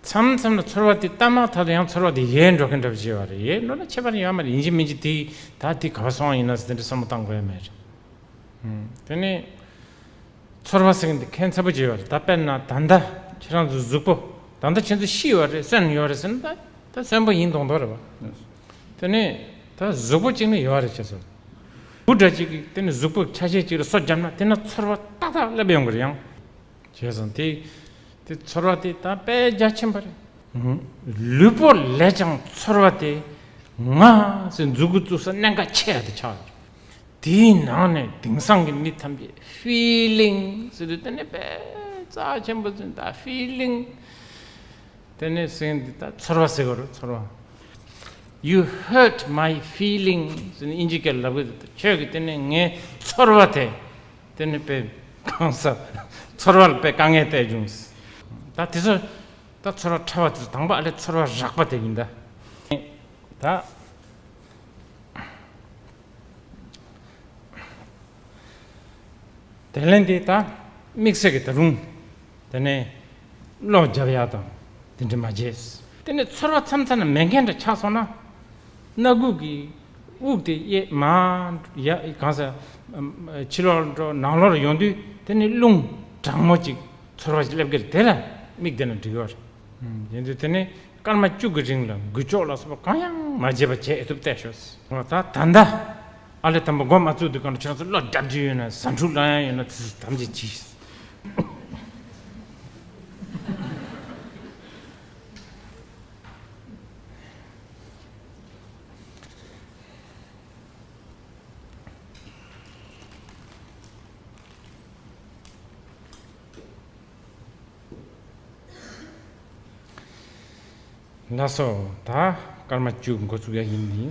མཚམས་མཚམས་ལ་ཚོར་བ་དེ་ལྟ་མ་ཐག་ཏུ་ཡང་ཚོར་བ་དེ་ཡལ་འགྲོ་མཁན་འདྲ་པོ་ཅིག་ཡོད་རེད། ཡལ་འགྲོ་ན་ཁྱད་པར་ཡོད་མ་རེད། ཡིན་གཅིག་མིན་གཅིག་དེ་ད་དེ་ག་པར་སོང་བ་ཡིན་ན་ཟེར་དེ་འདྲ་བསམ་བློ་བཏང་དགོས་ཡ་མེད་རེད། ཨུམ། དེ་ནས་ཚོར་བ་ཟེར་མཁན་དེ་ཁྱད་མཚར་པོ་ཅིག་ཡོད་རེད། ད་དཔེར་ན་ད་ལྟ་ཁྱེད་རང་ཚོ་གཟུགས་པོ་ད་ལྟ་ཁྱེད་ཚོ་ཤི་ཡོད་རེད། གསོན་ཡོད་རེད་ཟེར་ན་ད་ད་གསོན་པོ་ཡིན་མདོག་མདོག་རེད་པ། དེ་ནས་ད་གཟུགས་པོ་གཅིག་ནི་ཡོད་རེད་ཁྱེད་ཚོ། བུ་འདྲ་གཅིག་གིས་དེ་ནས་གཟུགས་པོ་ཆ་ཤས་གཅིག་ལ་སོ་བརྒྱབ་ན་དེ་ན་ཚོར་བ་ཏག་ཏག་སླེབས་ཡོང་གི་རེད་ཡང་། བྱས་ཙང་དེ་དེ་ཚོར་བ་དེ་ད་དཔེ་རྒྱ་ཆེན་པོ་རེད། ལུས་པོ་ལས་ཀྱང་ཚོར་བ་དེ་ང་ཟེར་མཛུབ་གུ་བཙུགས་ས་གནད་འགག་ཆེ་ཡ་དེ་ཆགས་ཡོད་རེད། དེའི་ནང་ནས་དེང་སང་གི་མི་ཐམས་ཅད་ཕི་ལིང་ཟེར་དུས་དེ་ནས་དཔེ་རྩ་ཆེན་པོ་ཟེར་ད་ཕི་ལིང་། དེ་ནས་ཟེར་འདི་ད་ཚོར་བ་ཟེར་གི་རེད། ཚོར་བ། You hurt my feeling ཟེར་ནས་དབྱིན་ཇི་སྐད་ལབ་གི་འདུག་ཁྱོད་ཀྱིས་དེ་ནས་ངའི་ཚོར་བ་དེ་དེ་ནས་དཔེ་གང་ཟག་ཚོར་བ་ལ་དཔེ་དཀའ་ངལ་སྟེར་བྱུང་། ད་དེ་ཚོ་ད་ཚོར་བ་ཕྲ་བ་དེ་ཚོ་དང་པོ་ཨ་ལས་ཚོར་བ་རགས་པ་དེ་ཡིན་ད། ད། དེ་ལན་དེ་ད་དམིགས་བསལ་གྱི་ད་རུང་དེ་ནས་བློ་རྒྱབ་ཡག་དང་དེ་འདྲ་མ་བྱས། དེ་ནས་ཚོར་བ་མཚམས་མཚམས་ན་མེད་མཁན་འདྲ་ཆགས་སོང་ན། སྣ་ཁུག་གི་དབུགས་དེ་གཡས་མར་ཡ་གང་ས་ཕྱི་ལོགས་འགྲོ་ནང་ལོགས་ཡོང་དུས་དེ་ནས་རླུང་གྲང་མོ་ཅིག་ཚོར་བ་ཞིག་སླེབས་ཀྱི་རེད། དེ་ལ་དམིགས་བསྡད་ན་འགྲིག་ཡོད་རེད། ཡིན་དུས་དེ་ནས་སྐར་མ་བཅུ་གི་རིང་ལ་འགུལ་ཕྱོགས་ལ་སོགས་པ་གང་ཡང་མ་བྱས་པ་བྱས་ཨེ་ཐུབ་བལྟས་ཤོག་ད་ད་ལྟ་ཨ་ལས་དམ་པ་འགོ་མ་བཙུགས་དུས་གང་ལ་ཁྱེད་རང་ཚོ་བློ་རྒྱབ་ཀྱི་ཡོད་ན་ཟ་འཕྲུག་ལ་ཡང་ཡོད་ན་དེ་ཚོ་དམ་བཅས་གྱིས། ལགས་སོ། ད་སྐར་མ་བཅུ་འགོ་ཚུགས་ཡ་ཡིན་ནི།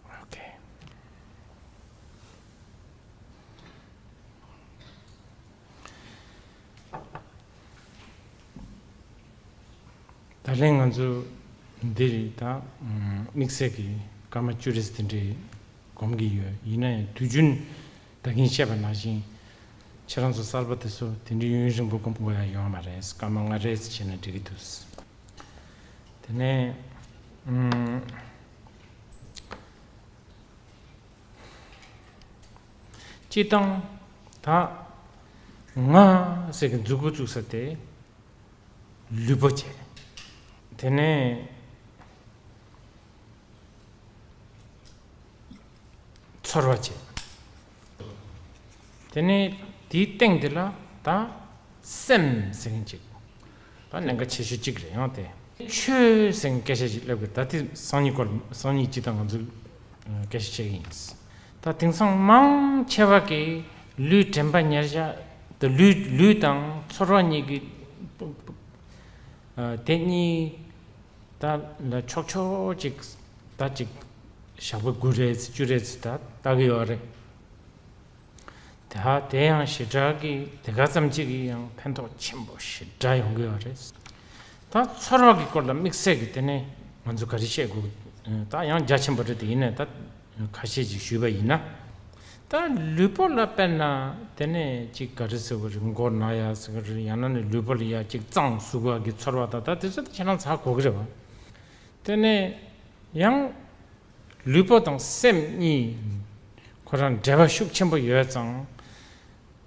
ཨོ་ཁེ། ད་ལན་ང་ཚོ་འདིར་ད་དམིགས་བསལ་གྱི་སྐར་མ་བཅུ་རེ་དེ་འདྲའི་སྒོམ་གྱི་ཡོད། ཡིན་ན་ཡང་དུས་རྒྱུན་ད་གིན་བཤད་པ་ནང་བཞིན་ཁྱེད་རང་ཚོ་གསར་པ་དེ་ཚོ་དེ་འདྲའི་ཡུན་རིང་པོ་སྒོམ་དགོས་ཡ་ཡོད་མ་རེད། སྐར་མ་ལྔ་རེ་བྱས་ན་འགྲིག་གི་འདུག་དེ་ནས་ཨུམ། སྤྱིར་བཏང་ད་ང་ཟེར་གྱི་མཛུབ་གུ་བཙུགས་ས་དེ་ལུས་པོ་བྱས། དེ་ནས་ཚོར་བ་བྱས། དེ་ནས་དེའི་སྟེང་དེ་ལ་ད་སེམས་ཟེར་མཁན་ཅིག་ད་ལན་ཁ་ཆེ་ཤོས་གཅིག་རེད། ཡང་དེ་ཆོས་ཟེར་མཁན་སྐད་ཆ་ཞིག་སླེབས་དགོས། ད་དེ་སང་ཉིན་སྐོར་སང་ཉིན་སྤྱིར་བཏང་ང་ཚོས་སྐད་ཆ་བཤད་ཀྱི་ཡིན། ད་དེང་སང་མང་ཆེ་བ་གིས་ལུས་དྲན་པ་ཉེར་བཞག་ད་ལུས་ལུས་དང་ཚོར་བ་གཉིས་ཀྱི་དེ་གཉིས་ད་ལ་ཆོག་ཆོག་ཅིག་ད་ཅིག་ཞག་པོ་དགུ་རེ་བཅུ་རེ་ད་ལྟ་གི་ཡོད་རེད། དེ་ཧ་དེ་ཡང་ཞེ་དྲག་གི་དེ་ག་ཙམ་ཅིག་གིས་ཡང་ཕན་ཐོགས་ཆེན་པོ་ཞེ་དྲག་ཡོང་གི་ཡོད་རེད། ད་ཚོར་བ་གི་སྐོར་ལ་དམིགས་བསལ་གྱི་དེ་ནས་ང་ཚོ་ག་རེ་བཤད་དགོས། ད་ཡང་རྒྱ་ཆེན་པོ་རེད་དེ། ཡིན་ནའི་ད་ཁ་ཤས་ཅིག་ཞུས་པ་ཡིན་ན། ད་ལུས་པོ་ལ་དཔེར་ན་དེ་ནས་ཅིག་ག་རེ་ཟེར་དགོས་རེད། མགོ་ན་ཡ་ཟེར་གི་རེད། ཡང་ན་ནི་ལུས་པོ་ལ་ཡ་ཅིག་གཙང་ཟུག་པ་གི་ཚོར་བ་དང་ད་དེ་ཚོ་ད་ཁྱེད་རང་ཚ་གོ་གི་རེད་བ། དེ་ནས་ཡང་། ལུས་པོ་དང་སེམས་གཉིས་ཁོ་རང་འབྲེལ་བ་ཤུགས་ཆེན་པོ་ཡོད་ཙང་།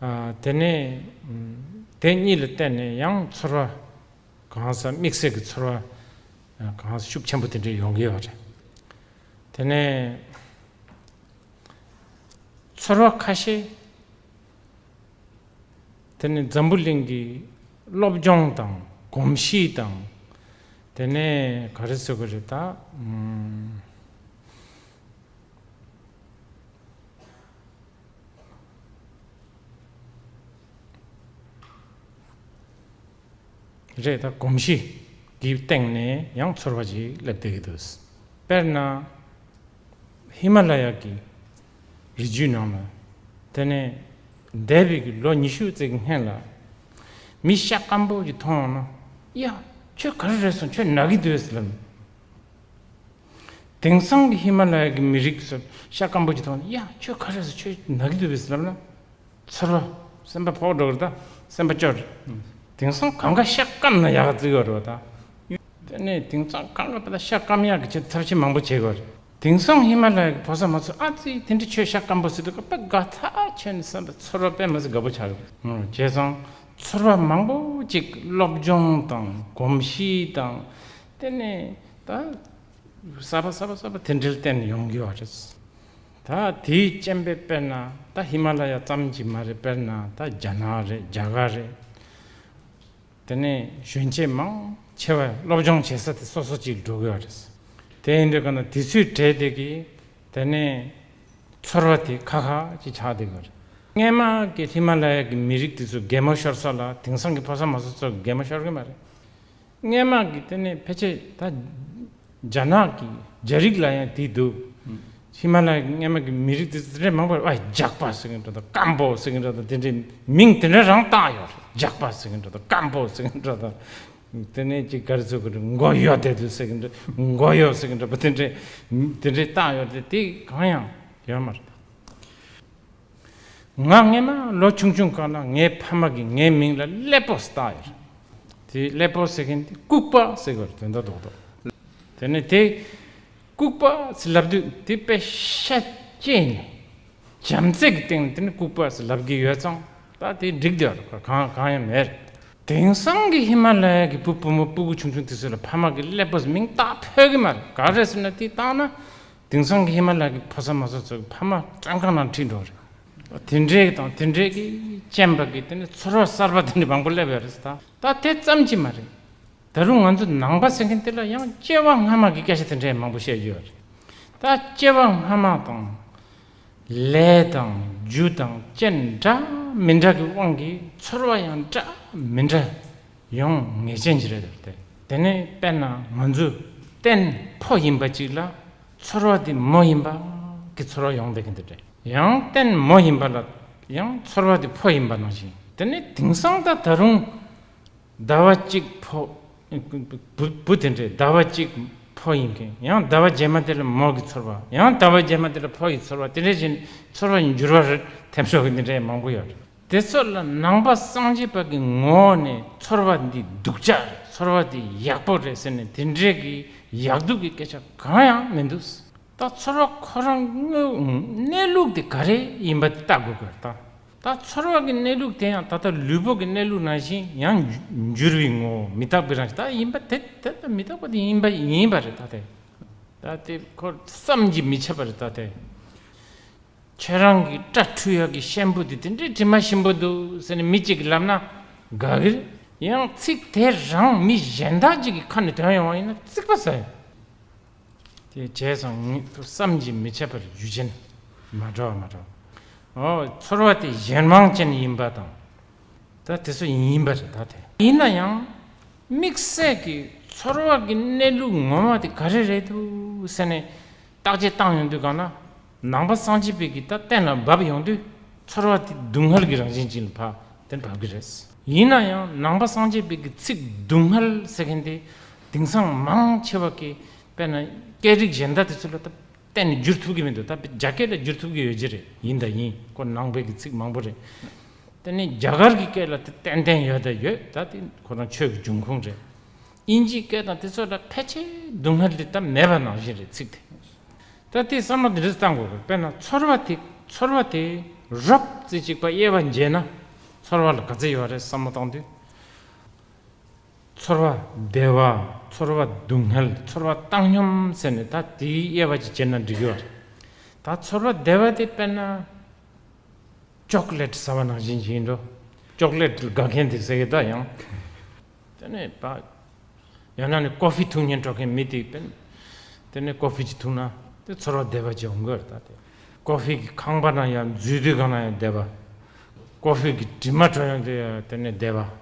ཨ། དེ་ནས་ཨམ། དེ་གཉིས་ལ་བརྟེན་ནས་ཡང་ཚོར་བ་གང་ཟག་དམིགས་བསལ་གྱི་ཚོར་བ་གང་ཟག་ཤུགས་ཆེན་པོ་དེ་འདྲ་ཡོང་གི་ཡོད་རེད། དེ་ནས་ཚོར་བ་ཁ་ཤས། དེ་ནི་འཛམ་བུ་གླིང་གི་སློབ་སྦྱོང་དང་གོམས་གཤིས་དང་། དེ་ནས་ག་རེ་ཟེར་དགོས་རེད་ད། ཨུམ། རེད་ད། གོམས་གཤིས་ཀྱི་སྟེང་ནས་ཡང་ཚོར་བ་ཞིག་སླེབས་བསྡད་ཀྱི་འདུག་དཔེར་ན། ཧི་མ་ལ་ཡ་གི་རི་རྒྱུད་ནང་ལ། དེ་ནས་འདས་པའི་གི་ལོ་ཉི་ཤུ་ཙམ་གྱི་སྔན་ལ་མི་ཤ་སྐམ་པོ་ཅིག་མཐོང་ཡོང་ན། ཡ། ཁྱོད་ག་རེ་རེད་སོང་། ཁྱོད་ན་གི་འདུག་ཟེར་ལབ། དེང་སང་གི་ཧི་མ་ལ་ཡ་གི་མི་རིགས་ཚོ་ཤ་སྐམ་པོ་ཅིག་མཐོང་ན། ཡ། ཁྱོད་ག་རེ་རེད་སོང་། ཁྱོད་ན་གི་འདུག་གས་ཟེར་ལབ་ན། ཚོར་བ། སེམས་པ་ཕོག་འགྲོ་གི་རེད་ད། སེམས་པ་སྐྱོ་རེད། དེང་སང་གང་ག་ཤ་སྐམ་ན་ཡག་ཙིག་ཡོད་རེད་བ་ད། དེ་ནས་དེང་སང་གང་ག་ད་ཤ་སྐམ་ཡག་གི་ཆེད་ཐབས་ཤེས་མང་པོ་བྱེད་དགོས་རེད། དེང་སང་ཧི་མ་ལ་ཡ་གི་ཕོ་གསར་མ་ཚོ་ཨ་ཙི་དེ་འདྲ་ཁྱོད་ཤ་སྐམ་པོ་ཟེར་དུས་ཀ་དཔེ་དགའ་ཐག་ཆོད་ནས་སེམས་པ་ཚོར་བ་དཔེ་མི་སྲིད་དགའ་པོ་ཆགས་ཀྱི་རེད། བྱས་ཙང་ཚོར་བ་མང་པོ་ཅིག་སློབ་སྦྱོང་དང་གོམས་གཤིས་དང་། དེ་ནས་ད། གསར་པ་གསར་པ་གསར་པ་དེ་འདྲ་བརྟེན་ནས་ཡོང་གི་ཡོད་རེད། ད་དེའི་རྐྱེན་པས་དཔེར་ན་ད་ཧི་མ་ལ་ཡ་ཙམ་གྱིས་མ་རེད། དཔེར་ན་ད་རྒྱ་ནག་རེད། རྒྱ་གར་རེད། དེ་ནས་གཞོན་སྐྱེས་མང་ཆེ་བ་སློབ་སྦྱོང་བྱེད་ས་དེ་སོ་སོ་གཅིག་འགྲོ་གི་ཡོད་རེད། དེ་ཡིན་དུས་ག་ན་དེ་ཚོའི་གྲས་དེ་གིས་དེ་ནས་ཚོར་བ་དེ་ཁ་ཁ་ཅིག་ཆགས་བསྡད་ཡོད་རེད། སྔན་མ་གི་ཧི་མ་ལ་ཡ་གི་མི་རིགས་དེ་ཚོ་གད་མོ་ཤོར་ས་ལ་དེང་སང་གི་ཕོ་གསར་མ་སོ་སོ་གད་མོ་ཤོར་གི་མ་རེད། སྔན་མ་གི་དེ་ནས་ཕལ་ཆེར་ད་རྒྱ་ནག་གི་རྒྱ་རིགས་ལ་ཡང་དེ་འདུག་ཧི་མ་ལ་ཡའི་སྔན་མ་གི་མི་རིགས་དེ་ཚོ་རེད་མང་པོ་རེད། ཨ། ཇག་པ་ཟེར་མཁན་འདྲ་དང་སྐམ་པོ་ཟེར་མཁན་འདྲ་དང་དེ་འདྲའི་མིང་དེ་འདྲ་རང་བཏགས་ཡོད་རེད། ཇག་པ་ཟེར་མཁན་འདྲ་དང་སྐམ་པོ་ཟེར་མཁན་འདྲ་དང་ དེ་ནས་ཅིག་ག་རེ་ཟེར་དགོས་རེད། མགོ་གཡོག་བསྡད་དུས་ཟེར་གི་འདུག་མགོ་གཡོག་ཟེར་གི་འདུག་པ། དེ་འདྲས་དེ་འདྲས་བཏགས་ཡོད་རེད། དེ་གང་ཡང་ཡོད་མ་རེད། ང་སྔས་མ་ལོ་ཆུང་ཆུང་སྒང་ལ་ངའི་ཕ་མ་གིས་ངའི་མིང་ལ་ཀླད་པོ་བཏགས་ཡོད་རེད། དེ་ཀླད་པོ་ཟེར་མཁན་དེ་ལྐུགས་པ་ཟེར་དགོས་རེད། དོན་དག་རྡོག་རྡོག་དེ་ནས་དེ་ལྐུགས་པ་ཟེར་ལབ་དུས་དེ་དཔེ་ཤ་སྐྱེས་ནས་བྱམས་བརྩེ་གི་སྟེང་ནས་དེ་ནི་ལྐུགས་པ་ཟེར་ལབ་གི་ཡོད་ཙང་ད་དེ་འགྲིག་བསྡད་ཡོད་རེད། གང་གང་ཡང་མེད་རེད། དེང་སང་གི་ཧི་མ་ལ་ཡ་གི་བུ་བུ་མོ་སྤུ་གུ་ཆུང་ཆུང་དེ་ཚོ་ལ་ཕ་མ་གི་ཀླད་པོ་ཟེར་མིང་བཏགས་ཕོད་གི་མ་རེད། ག་རེ་ཟེར་ན་དེ་བཏགས་ན་དེང་སང་གི་ཧི་མ་ལ་ཡ་གི་ཕོ་གསར་མོ་གསར་ཚོ་གི་ཕ་མ་བཙོན་ཁང་ནང་ཁྲིད་འགྲོ་རེད། དེ་འདྲའི་དང་དེ་འདྲའི་གི་རྐྱེན་པ་གི་དེ་ནི་ཚོར་བ་གསར་པ་དེ་འདྲ་མང་པོ་སླེབས་ཡོད་རེད། ད་ད་དེ་ཙམ་གྱིས་མ་རེད། ད་རུང་ང་ཚོ་ནང་པ་ཟེར་མཁན་དེ་ལ་ཡང་སྐྱེ་བ་སྔ་མ་གི་སྐད་ཆ་དེ་འདྲའི་མང་པོ་བཤད་རྒྱུ་ཡོད་རེད། ད་སྐྱེ་བ་སྔ་མ་དང་ལས་དང་རྒྱུ་དང་རྐྱེན་འདྲ་མི་འདྲ་གི་དབང་གིས་ཚོར་བ་ཡང་འདྲ་མི་འདྲ་ཡོང་ངེས་ཅན་ཅིག་རེད་དེ། དེ་ནས་དཔེར་ན་ང་ཚོས་རྟེན་ཕོ་ཡིན་པ་ཅིག་ལ་ཚོར་བ་དེ་མོ་ཡིན་པ་གི་ཚོར་བ་ཡོང་བསྡད་མཁན་དེ་འདྲ། ཡང་རྟེན་མོ་ཡིན་པ་ལ་ཡང་ཚོར་བ་དེ་ཕོ་ཡིན་པ་ནང་བཞིན། དེ་ནས་དེང་སང་ད་ད་རུང་ཟླ་བ་གཅིག་ཕོ། བུ་བུ་དེ་འདྲས་ཟླ་བ་གཅིག་ཕོ་ཡིན་མཁན། ཡང་ཟླ་བ་རྗེས་མ་དེ་ལ་མོ་གི་ཚོར་བ། ཡང་ཟླ་བ་རྗེས་མ་དེ་ལ་ཕོ་ཡི་ཚོར་བ། དེ་འདྲས་བཞིན་ཚོར་བ་ཡི་འགྱུར་བ་རེད། ཐེབས་ཤོག་གི་འདི་འདྲས་མང་པོ་ཡོད་རེད། དེ་ཚོ་ལ་ནང་པ་སངས་རྒྱས་པ་གི་ངོ་བོ་ནས་ཚོར་བ་འདི་སྡུག་ཅག་རེད། ཚོར་བ་འདི་ཡག་པོ་རེད་ཟེར་ནས་དེ་འདྲས་ཀྱི་ཡག་སྡུག་གི་སྐད་ཆ་གང་ཡང་མི་འདུག་ད་ཚོར་བ་ཁོ་རང་དངོས་གནས་ལུགས་དེ་ག་རེ་ཡིན་པ་དེ་ལྟ་དགོས་དགོས་ད། ད་ཚོར་བ་གི་གནས་ལུགས་དེ་ཡང་ད་ལྟ་ལུས་པོ་གི་གནས་ལུགས་ནང་བཞིན་ཡང་འགྱུར་བའི་ངོ་བོ་མི་རྟག་པའི་རང་བཞིན་ད་ཡིན་པ་དེ་དེ་ལྟ་མི་རྟག་པ་དེ་ཡིན་པ་ཡིན་པ་རེད། ད་དེ་ད་དེ་ཁོ་བསམ་གྱིས་མི་ཁྱབ་པ་རེད། ད་དེ་ཁྱེད་རང་གི་སྐྲ་འཁྲུ་ཡག་གི་ཤེམ་པུ་དེ་དེ་འདྲའི་དྲི་མ་ཞིམ་པོ་འདུག་ཟེར་ནས་མི་གཅིག་གིས་ལབ་ན་དགའ་གི་རེད། ཡང་ཚིག་དེ་རང་མི་གཞན་དག་ཅིག་གི་ཁ་ནས་ཐོན་ཡོང་བ་ཡིན་ན་རྩིག་པ་ཟ་ཡོང་། དེ་བྱས་ཙང་ངས་བསམ་གྱིས་མི་ཁྱབ་པར་རྒྱུ་ཅན་མ་འདྲ་བ་མ་འདྲ་བ། འོ་ཚོར་བ་དེ་གཞན་མང་ཅན་ཡིན་པ་དང་། ད་དེ་ཚོ་ཡིན་པ་རེད། ད་དེ་ཡིན་ན་ཡང་དམིགས་བསལ་གྱི་ཚོར་བ་གི་གནས་ལུགས་ངོ་མ་དེ་ག་རེ་རེད་འདུག་ཟེར་ནས་བརྟག་དཔྱད་བཏང་ཡོང་དུས་གང་ན། ནང་པ་སངས་རྒྱས་པའི་གི་ད་གཏན་ལ་འབབ་ཡོང་དུས་ཚོར་བ་དེ་སྡུག་བསྔལ་གྱི་རང་བཞིན་ཅན་ལ་ཕར་གཏན་འབབ་ཀྱི་རེད། ཡིན་ན་ཡང་ནང་པ་སངས་རྒྱས་པའི་གི་ཚིག་སྡུག་བསྔལ་ཟེར་མཁན་དེ་དེང་སང་མང་ཆེ་བ་གི་དཔེར་ན་སྐད་རིགས་གཞན་དག་དེ་ཚོ་ལ་ད་གཏན་ནས་བསྒྱུར་ཐུབ་ཀྱི་མི་འདུག་ད་རྒྱ་སྐད་ལ་བསྒྱུར་ཐུབ་ཀྱི་ཡོད་ཀྱི་རེད། ཡིན་ད་ཡིན་ཁོ་ནང་པའི་གི་ཚིག་མང་པོ་རེད། དེ་ནས་རྒྱ་གར་གྱི་སྐད་ལ་དེ་ཏན་ཏན་ཡོད་ད་ཡོད། ད་དེ་ཁོ་རང་ཆོས་ཀྱི་འབྱུང་ཁུངས་རེད། དབྱིན་ཇིའི་སྐད་དང་དེ་ཚོ་ལ་ཕལ་ཆེར་སྡུག་བསྔལ་དེ་ད་མེད་པ་ནང་བཞིན་རེད་ཚིག་དེ། ད་དེ་བསམ་བློ་འདི་འདྲ་བཏང་དགོས་རེད། དཔེར་ན་ཚོར་བ་དེ་ཚོར་བ་དེ་རོབ་ཙམ་ཅིག་པ་དབྱེ་བ་འབྱེད་ན་ཚོར་བ་ལ་ག་ཚོད་ཡོད་རེད་བསམ་བློ་བཏང་དུས། ཚོར་བ་བདེ་བ། ཚོར་བ་སྡུག་བསྔལ། ཚོར་བ་བཏང་སྙོམས་ཟེར་ནས་ད་དེའི་དབྱེ་བ་ཅིག་བྱས་ན་འགྲིག་གི་རེད། ད་ཚོར་བ་བདེ་བ་དེ་དཔེར་ན་ཅོག་ལེ་ཊི་ཟ་བ་ནང་བཞིན་ཞིག་ཡིན་འགྲོ། ཅོག་ལེ་ཊི་དགའ་མཁན་དེ་ཟེར་གི་ད་ཡང་། དེ་ནས་ད་ཡང་ན་ནི་ཀོ་ཧྥི་འཐུང་སྙིང་བྲོ་མཁན་མི་དེ་དཔེར་ན་དེ་ནས་ཀོ་ཧྥི་ཅིག་འཐུང་ན་དེ་ཚོར་བ་བདེ་བ་ཅིག་ཡོང་གི་རེད། ད་དེ་ཀོ་ཧྥི་གི་ཁང་པ་ན་ཡང་འཛུལ་དུས་གང་ན་ཡང་བདེ་བ། ཀོ་ཧྥི་གི་དྲི་མ་བྲོ་ཡང་དེ་དེ་ནས་བདེ་བ།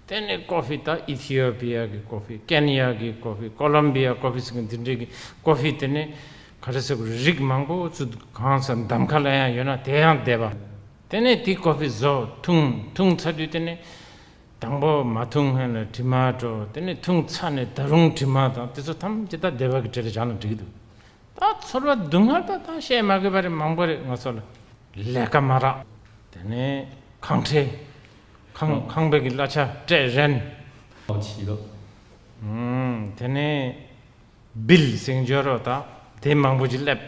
དེ་ནས་ཀོ་ཧྥི་ད་ཨི་ཐི་ཡོ་པི་ཡ་གི་ཀོ་ཧྥི། ཀེན་ཡ་གི་ཀོ་ཧྥི། ཀོ་ལོམ་བི་ཡ་ཀོ་ཧྥི་ཟེར་མཁན་དེ་འདྲའི་གི་ཀོ་ཧྥི་དེ་ནས་ག་རེ་ཟེར་དགོས་རེད། རིགས་མང་པོ་ཚུར་གང་ས་འདམ་ཁ་ལ་ཡང་ཡོད་ན་དེ་ཡང་བདེ་བ། དེ་ནས་དེ་ཀོ་ཧྥི་བཟོ་འཐུང་འཐུང་ཚར་དུས་དེ་ནས་དང་པོ་མ་འཐུང་སྔོན་ལ་དྲི་མ་བྲོ། དེ་ནས་འཐུང་ཚར་ནས་ད་རུང་དྲི་མ་དང་དེ་ཚོ་ཐམས་ཅད་ད་བདེ་བ་གི་གྲས་ལ་བཞག་ན་འགྲིག་གི་འདུག་ད་ཚོར་བ་སྡུག་བསྔལ་ད་ད་བཤད་མ་དགོས་པ་རེད། མང་པོ་རེད། ང་ཚོ་ལ་ལས་ཀ་མ་རག་དེ་ནས་ཁང་ཁྲལ། ཁང་ཁང་པའི་གི་གླ་ཆ་སྤྲད་རན། ཨུམ། དེ་ནས་བིལ་ཟེར་འབྱོར་རོ་ད་དེ་མང་པོ་ཅིག་སླེབས།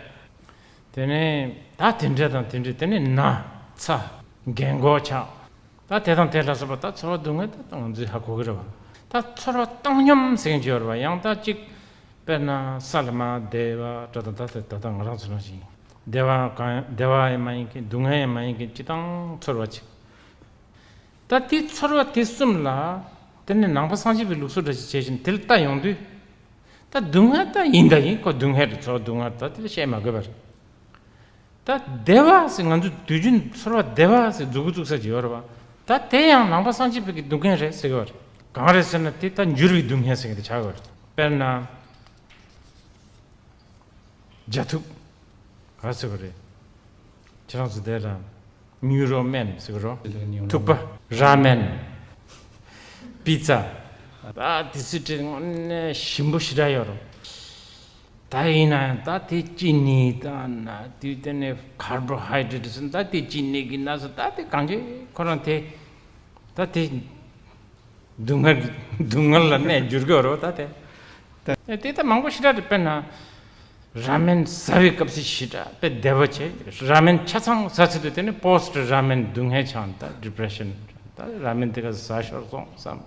དེ་ནས་ད་དེ་འདྲ་དང་དེ་འདྲ། དེ་ནས་ན་ཚ་རྒན་གོག་ཆགས། ད་དེ་དང་དེ་ལ་སོགས་པ་ད་ཚོར་བ་སྡུག་བསྔལ་ད་ང་ཚོས་ཧ་གོ་གི་རེད་བ། ད་ཚོར་བ་བཏང་སྙོམས་ཟེར་མཁན་ཅིག་ཡོད་རེད་བ། ཡང་ད་ཅིག་དཔེར་ན་ས་ལ་མ་བདེ་བ་འདྲ་དང་། ད་ད་ད་ང་རང་ཚོ་ནང་བཞིན་བདེ་བ་གང་བདེ་བ་ཡང་མ་ཡིན་མཁན་སྡུག་བསྔལ་ཡང་མ་ཡིན་མཁན་སྤྱི་བཏང་ཚོར་བ་ཅིག་ད་དེ་ཚོར་བ་དེ་གསུམ་ལ་དེ་ནི་ནང་པ་སངས་རྒྱས་པའི་ལུགས་སྲོལ་འདྲ་ཞིག་བྱས་ཤིང་དེ་ལ་ལྟ་ཡོང་དུས། ད་སྡུག་བསྔལ་ད་ཡིན་ད་ཡིན། ཁོ་སྡུག་བསྔལ་རེད། ཚོར་བ་སྡུག་བསྔལ་ད་དེ་ལ་བཤད་མ་དགོས་པ་རེད། ད་བདེ་བ་ཟེར་ང་ཚོ་དུས་རྒྱུན་ཚོར་བ་བདེ་བ་ཟེར་མཛུབ་གུ་བཙུགས་ས་ཅིག་ཡོད་རེད་བ། ད་དེ་ཡང་ནང་པ་སངས་རྒྱས་པའི་གི་སྡུག་བསྔལ་རེད་ཟེར་གི་བ་རེད། གང་རེད་ཟེར་ན་དེ་ད་འགྱུར་བའི་སྡུག་བསྔལ་ཟེར་གི་དེ་ཆགས་གི་བ་རེད། དཔེར་ན། རྒྱ་ཐུག་ག་ཟེར་གི་རེད། ཁྱེད་རང་ཚོ་དེ་ལ་ཉུ་རོ་མེན་ཟེར་གི་རོ། ཐུག་པ། ར་མེན། པི་ཙ། ད་དེ་ཚོའི་གྲས་དངོས་གནས་ཞིམ་པོ་ཞེ་དྲག་ཡོད་རེད། ད་ཡིན་ན་ཡང་ད་དེ་ཅི་ནི་ད་ན་དུས་དེ་ནས་ཁར་བོ་ཧའི་ཌེ་རེ་ཊི་ཟེར་ད་དེ་ཅི་ནི་གི་ན་ཟེར་ད་དེ་གང་ཅི་ཁོ་རང་དེ་ད་དེ་སྡུག་བསྔལ་སྡུག་བསྔལ་ལ་གནས་འགྱུར་གི་ཡོད་རེད་ད་དེ། ད་དེ་ད་མང་པོ་ཞེ་དྲག་རེད། དཔེར་ན། ར་མེན་ཟ་བའི་སྐབས་སུ་ཞེ་དྲག་དཔེ་བདེ་བ་བྱེད། ར་མེན་ཆ་ཚང་ཟ་ཚུལ་དུ་དེ་ནི་པོ་སི་ཊི་ར་མེན་སྡུག་བསྔལ་ཆགས་ད་ཌི་པི་རེ་ཤན་ད་ར་མེན་དེ་ག་ཟ་ཤོར་སོང་བསམ།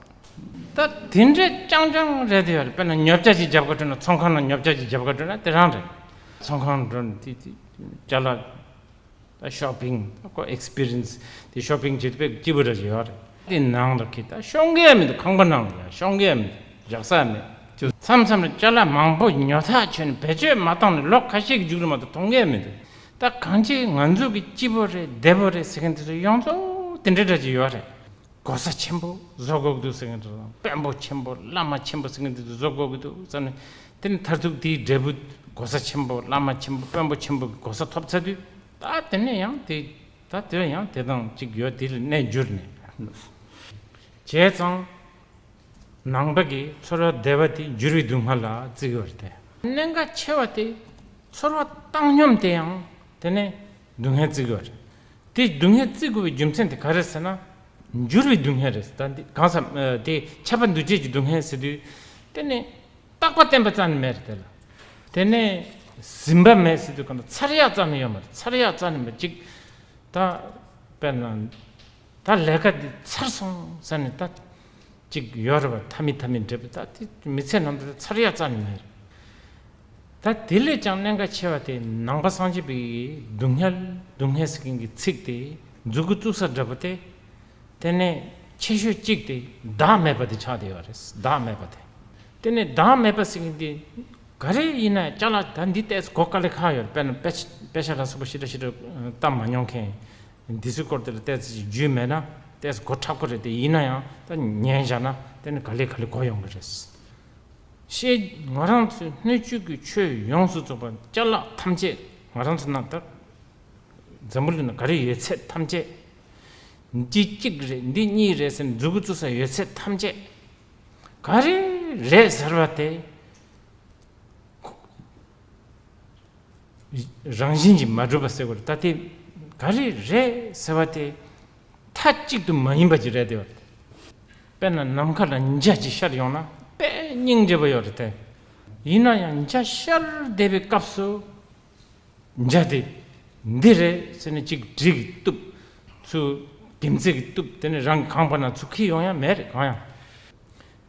ད་དེ་འདྲས་རྐྱང་རྐྱང་རེད་དེ་ཡོད་རེད། དཔེར་ན་ཉོ་ཆ་ཅིག་རྒྱབ་ཁ་སྤྲོད་ན་ཚོང་ཁང་ནང་ཉོ་ཆ་ཅིག་རྒྱབ་ཁ་སྤྲོད་ན་དེ་རང་རེད། ཚོང་ཁང་འགྲོ་ན་དེ་དེ་ཅ་ལག་ད་ཤོ་པིང་ད་ཁོ་ཨེག་སི་པི་རི་ཡན་སི་དེ་ཤོ་པིང་བྱེད་དུས་དཔེ་སྐྱིད་པོ་ར་ཞིག་ཡོད་རེད། དེ་ནང་ལ་ཁི་ད་ཤོང་གི་ཡ་མི་འདུག་ཁང་པ་ནང་ལ་ཡ་ཤོང་གི་ཡ་མི་འདུག་བཞག་ས་མེད། མཚམས་མཚམས་ལ་ཅ་ལག་མང་པོ་ཉོ་ཐག་ཆོད་ནས་བེད་སྤྱོད་མ་བཏང་ནས་ལོ་ཁ་ཤས་ཀྱི་མཇུག་ལ་མ་གཏོགས་མཐོང་གི་ཡ་མི་འདུག་ད་གང་ཅི་ང་ཚོ་གི་སྐྱིད་པོ་རེད་བདེ་པོ་རེད་ཟེར་མཁན་དེ་ཚོ་ཡོངས་རྫོགས་དེ་འདྲ་འདྲ་ཅིག་ཡོད་རེད། གོ་ས་ཆེན་པོ་བཟོ་དགོས་ཀྱི་འདུག་ཟེར་མཁན་དེ་ཚོ་དང་དཔོན་པོ་ཆེན་པོ་བླ་མ་ཆེན་པོ་ཟེར་མཁན་དེ་ཚོ་བཟོ་དགོས་ཀྱི་འདུག་བསམ་ནས་དེ་ནི་མཐར་ཐུག་དེའི་འབྲས་བུ་གོ་ས་ཆེན་པོ་བླ་མ་ཆེན་པོ་དཔོན་པོ་ཆེན་པོ་གི་གོ་ས་ཐོབ་ཚར་དུས་ད་དེ་ནས་ཡང་དེ་ད་དེ་ཡང་དེ་དང་གཅིག་ཡོད་དེ་ལ་གནས་འགྱུར་ནས། བྱས་ཙང་། ནང་པ་གི་ཚོར་བ་བདེ་བ་དེ་འགྱུར་བའི་སྡུག་བསྔལ་ལ་བརྩི་གི་ཡོད་རེད་དེ། གནད་འགག་ཆེ་བ་དེ་ཚོར་བ་བཏང་སྙོམས་དེ་ཡང་དེ་ནས་སྡུག་བསྔལ་བརྩི་གི་ཡོད་རེད། དེ་སྡུག་བསྔལ་བརྩི་དགོས་པའི་རྒྱུ་མཚན་དེ་ག་རེ་ཟེར་ན། འགྱུར་བའི་སྡུག་བསྔལ་རེད་ད་འདི་གང་ཟག་དེ་ཁྱབ་པ་འདུ་བྱེད་ཀྱི་སྡུག་བསྔལ་ཟེར་དུས་དེ་ནས་རྟག་པ་བརྟན་པ་རྩ་ནས་མེད་རེད་དེ་ལ། དེ་ནས་ཟིན་པ་མེད་ཟེར་དུས་གང་ལྟར་ཚར་ཡག་རྩ་ནས་ཡོད་མ་རེད། ཚར་ཡག་རྩ་ནས་མེད་ཅིག་ད་དཔེར་ན། ད་ལས་ཀ་འདི་ཚར་སོང་ཟེར་ནས་ད་ཅིག་ཡོད་རེད་པ། མཐའ་མི་མཐའ་མི་འབྲས་བུ་ད་དེ་མི་ཚེ་ནང་དུ་ཚར་ཡག་རྩ་ནས་མེད་རེད། ད་དེ་ལས་ཀྱང་གནད་འགག་ཆེ་བ་དེ་ནང་པ་སངས་རྒྱས་པའི་སྡུག་བསྔལ་སྡུག་བསྔལ་ཟེར་མཁན་གྱི་ཚིག་དེ་མཛུ་གུ་བཙུགས་ས་འདྲ་པོ་དེ། དེ་ནས་ཆེ་ཤོས་གཅིག་དེ་བདག་མེད་པ་དེ་ཆགས་བསྡད་ཡོད་རེད། བདག་མེད་པ་དེ། དེ་ནས་བདག་མེད་པ་ཟེར་མཁན་དེ་ག་རེ་ཡིན་ན་ཅ་ལག་ད་འདི་ཏོག་ཙམ་གོ་དཀའ་ལས་ཁག་ཡོད་རེད། དཔེར་ན་དཔེ་ཆ་དཔེ་ཆ་ལ་སོགས་པ་ཞེ་དྲག་ཞེ་དྲག་བལྟ་མ་མྱོང་མཁན། འདི་ཚོའི་སྐོར་དེ་ལ་ཏོག་ཙམ་ཞིག་རྒྱུས་མེད་ན་ཏོག་ཙམ་གོ་ཁྲབ་པོ་རེད་དེ། ཡིན་ན་ཡང་ད་ཉན་བཞག་ན་དེ་ནི་ག་ལེ་ག་ལེ་གོ་ཡོང་གི་རེད། ཤེས་ང་རང་ཚོའི་སྣོད་བཅུད་ཀྱི་ཆོས་ཡོངས་སུ་རྫོགས་པ་ཅ་ལག་ཐམས་ཅད་ང་རང་ཚོ་ནང་ད་འཛམ་བུ་གླིང་ན་ག་རེ་ཡོད་ཚད་ཐམས་ཅད། འདི་གཅིག་རེད་འདི་གཉིས་རེད་ཟེར་ནས་མཛུ་གུ་བཙུགས་ས་ཡོད་ཚད་ཐམས་ཅད་ག་རེ་རེད་ཟེར་བ་དེ། རང་བཞིན་གྱིས་མ་གྲུབ་པ་ཟེར་དགོས་རེད། ད་དེ་ག་རེ་རེད་ཟེར་བ་དེ་མཐའ་གཅིག་ཏུ་མ་ཡིན་པ་ཅིག་རེད་དེ། དཔེར་ན་ནམ་མཁའ་ལ་འཇའ་ཅིག་ཤར་ཡོང་ན་དཔེ་སྙིང་རྗེ་པོ་ཡོད་རེད་དེ། ཡིན་ན་ཡང་འཇའ་ཤར་བསྡད་པའི་སྐབས་སུ་འཇའ་དེ་འདི་རེད་ཟེར་ནས་གཅིག་གྲི་གིས་གཏུབ། ཚུར་རྒྱུ་མཚན་གྱིས་གཏུབ། དེ་ནས་རང་གི་ཁང་པ་ནང་ཚུར་འཁྱེར་ཡོང་ཡ་མེད་རེད་གང་ཡང་།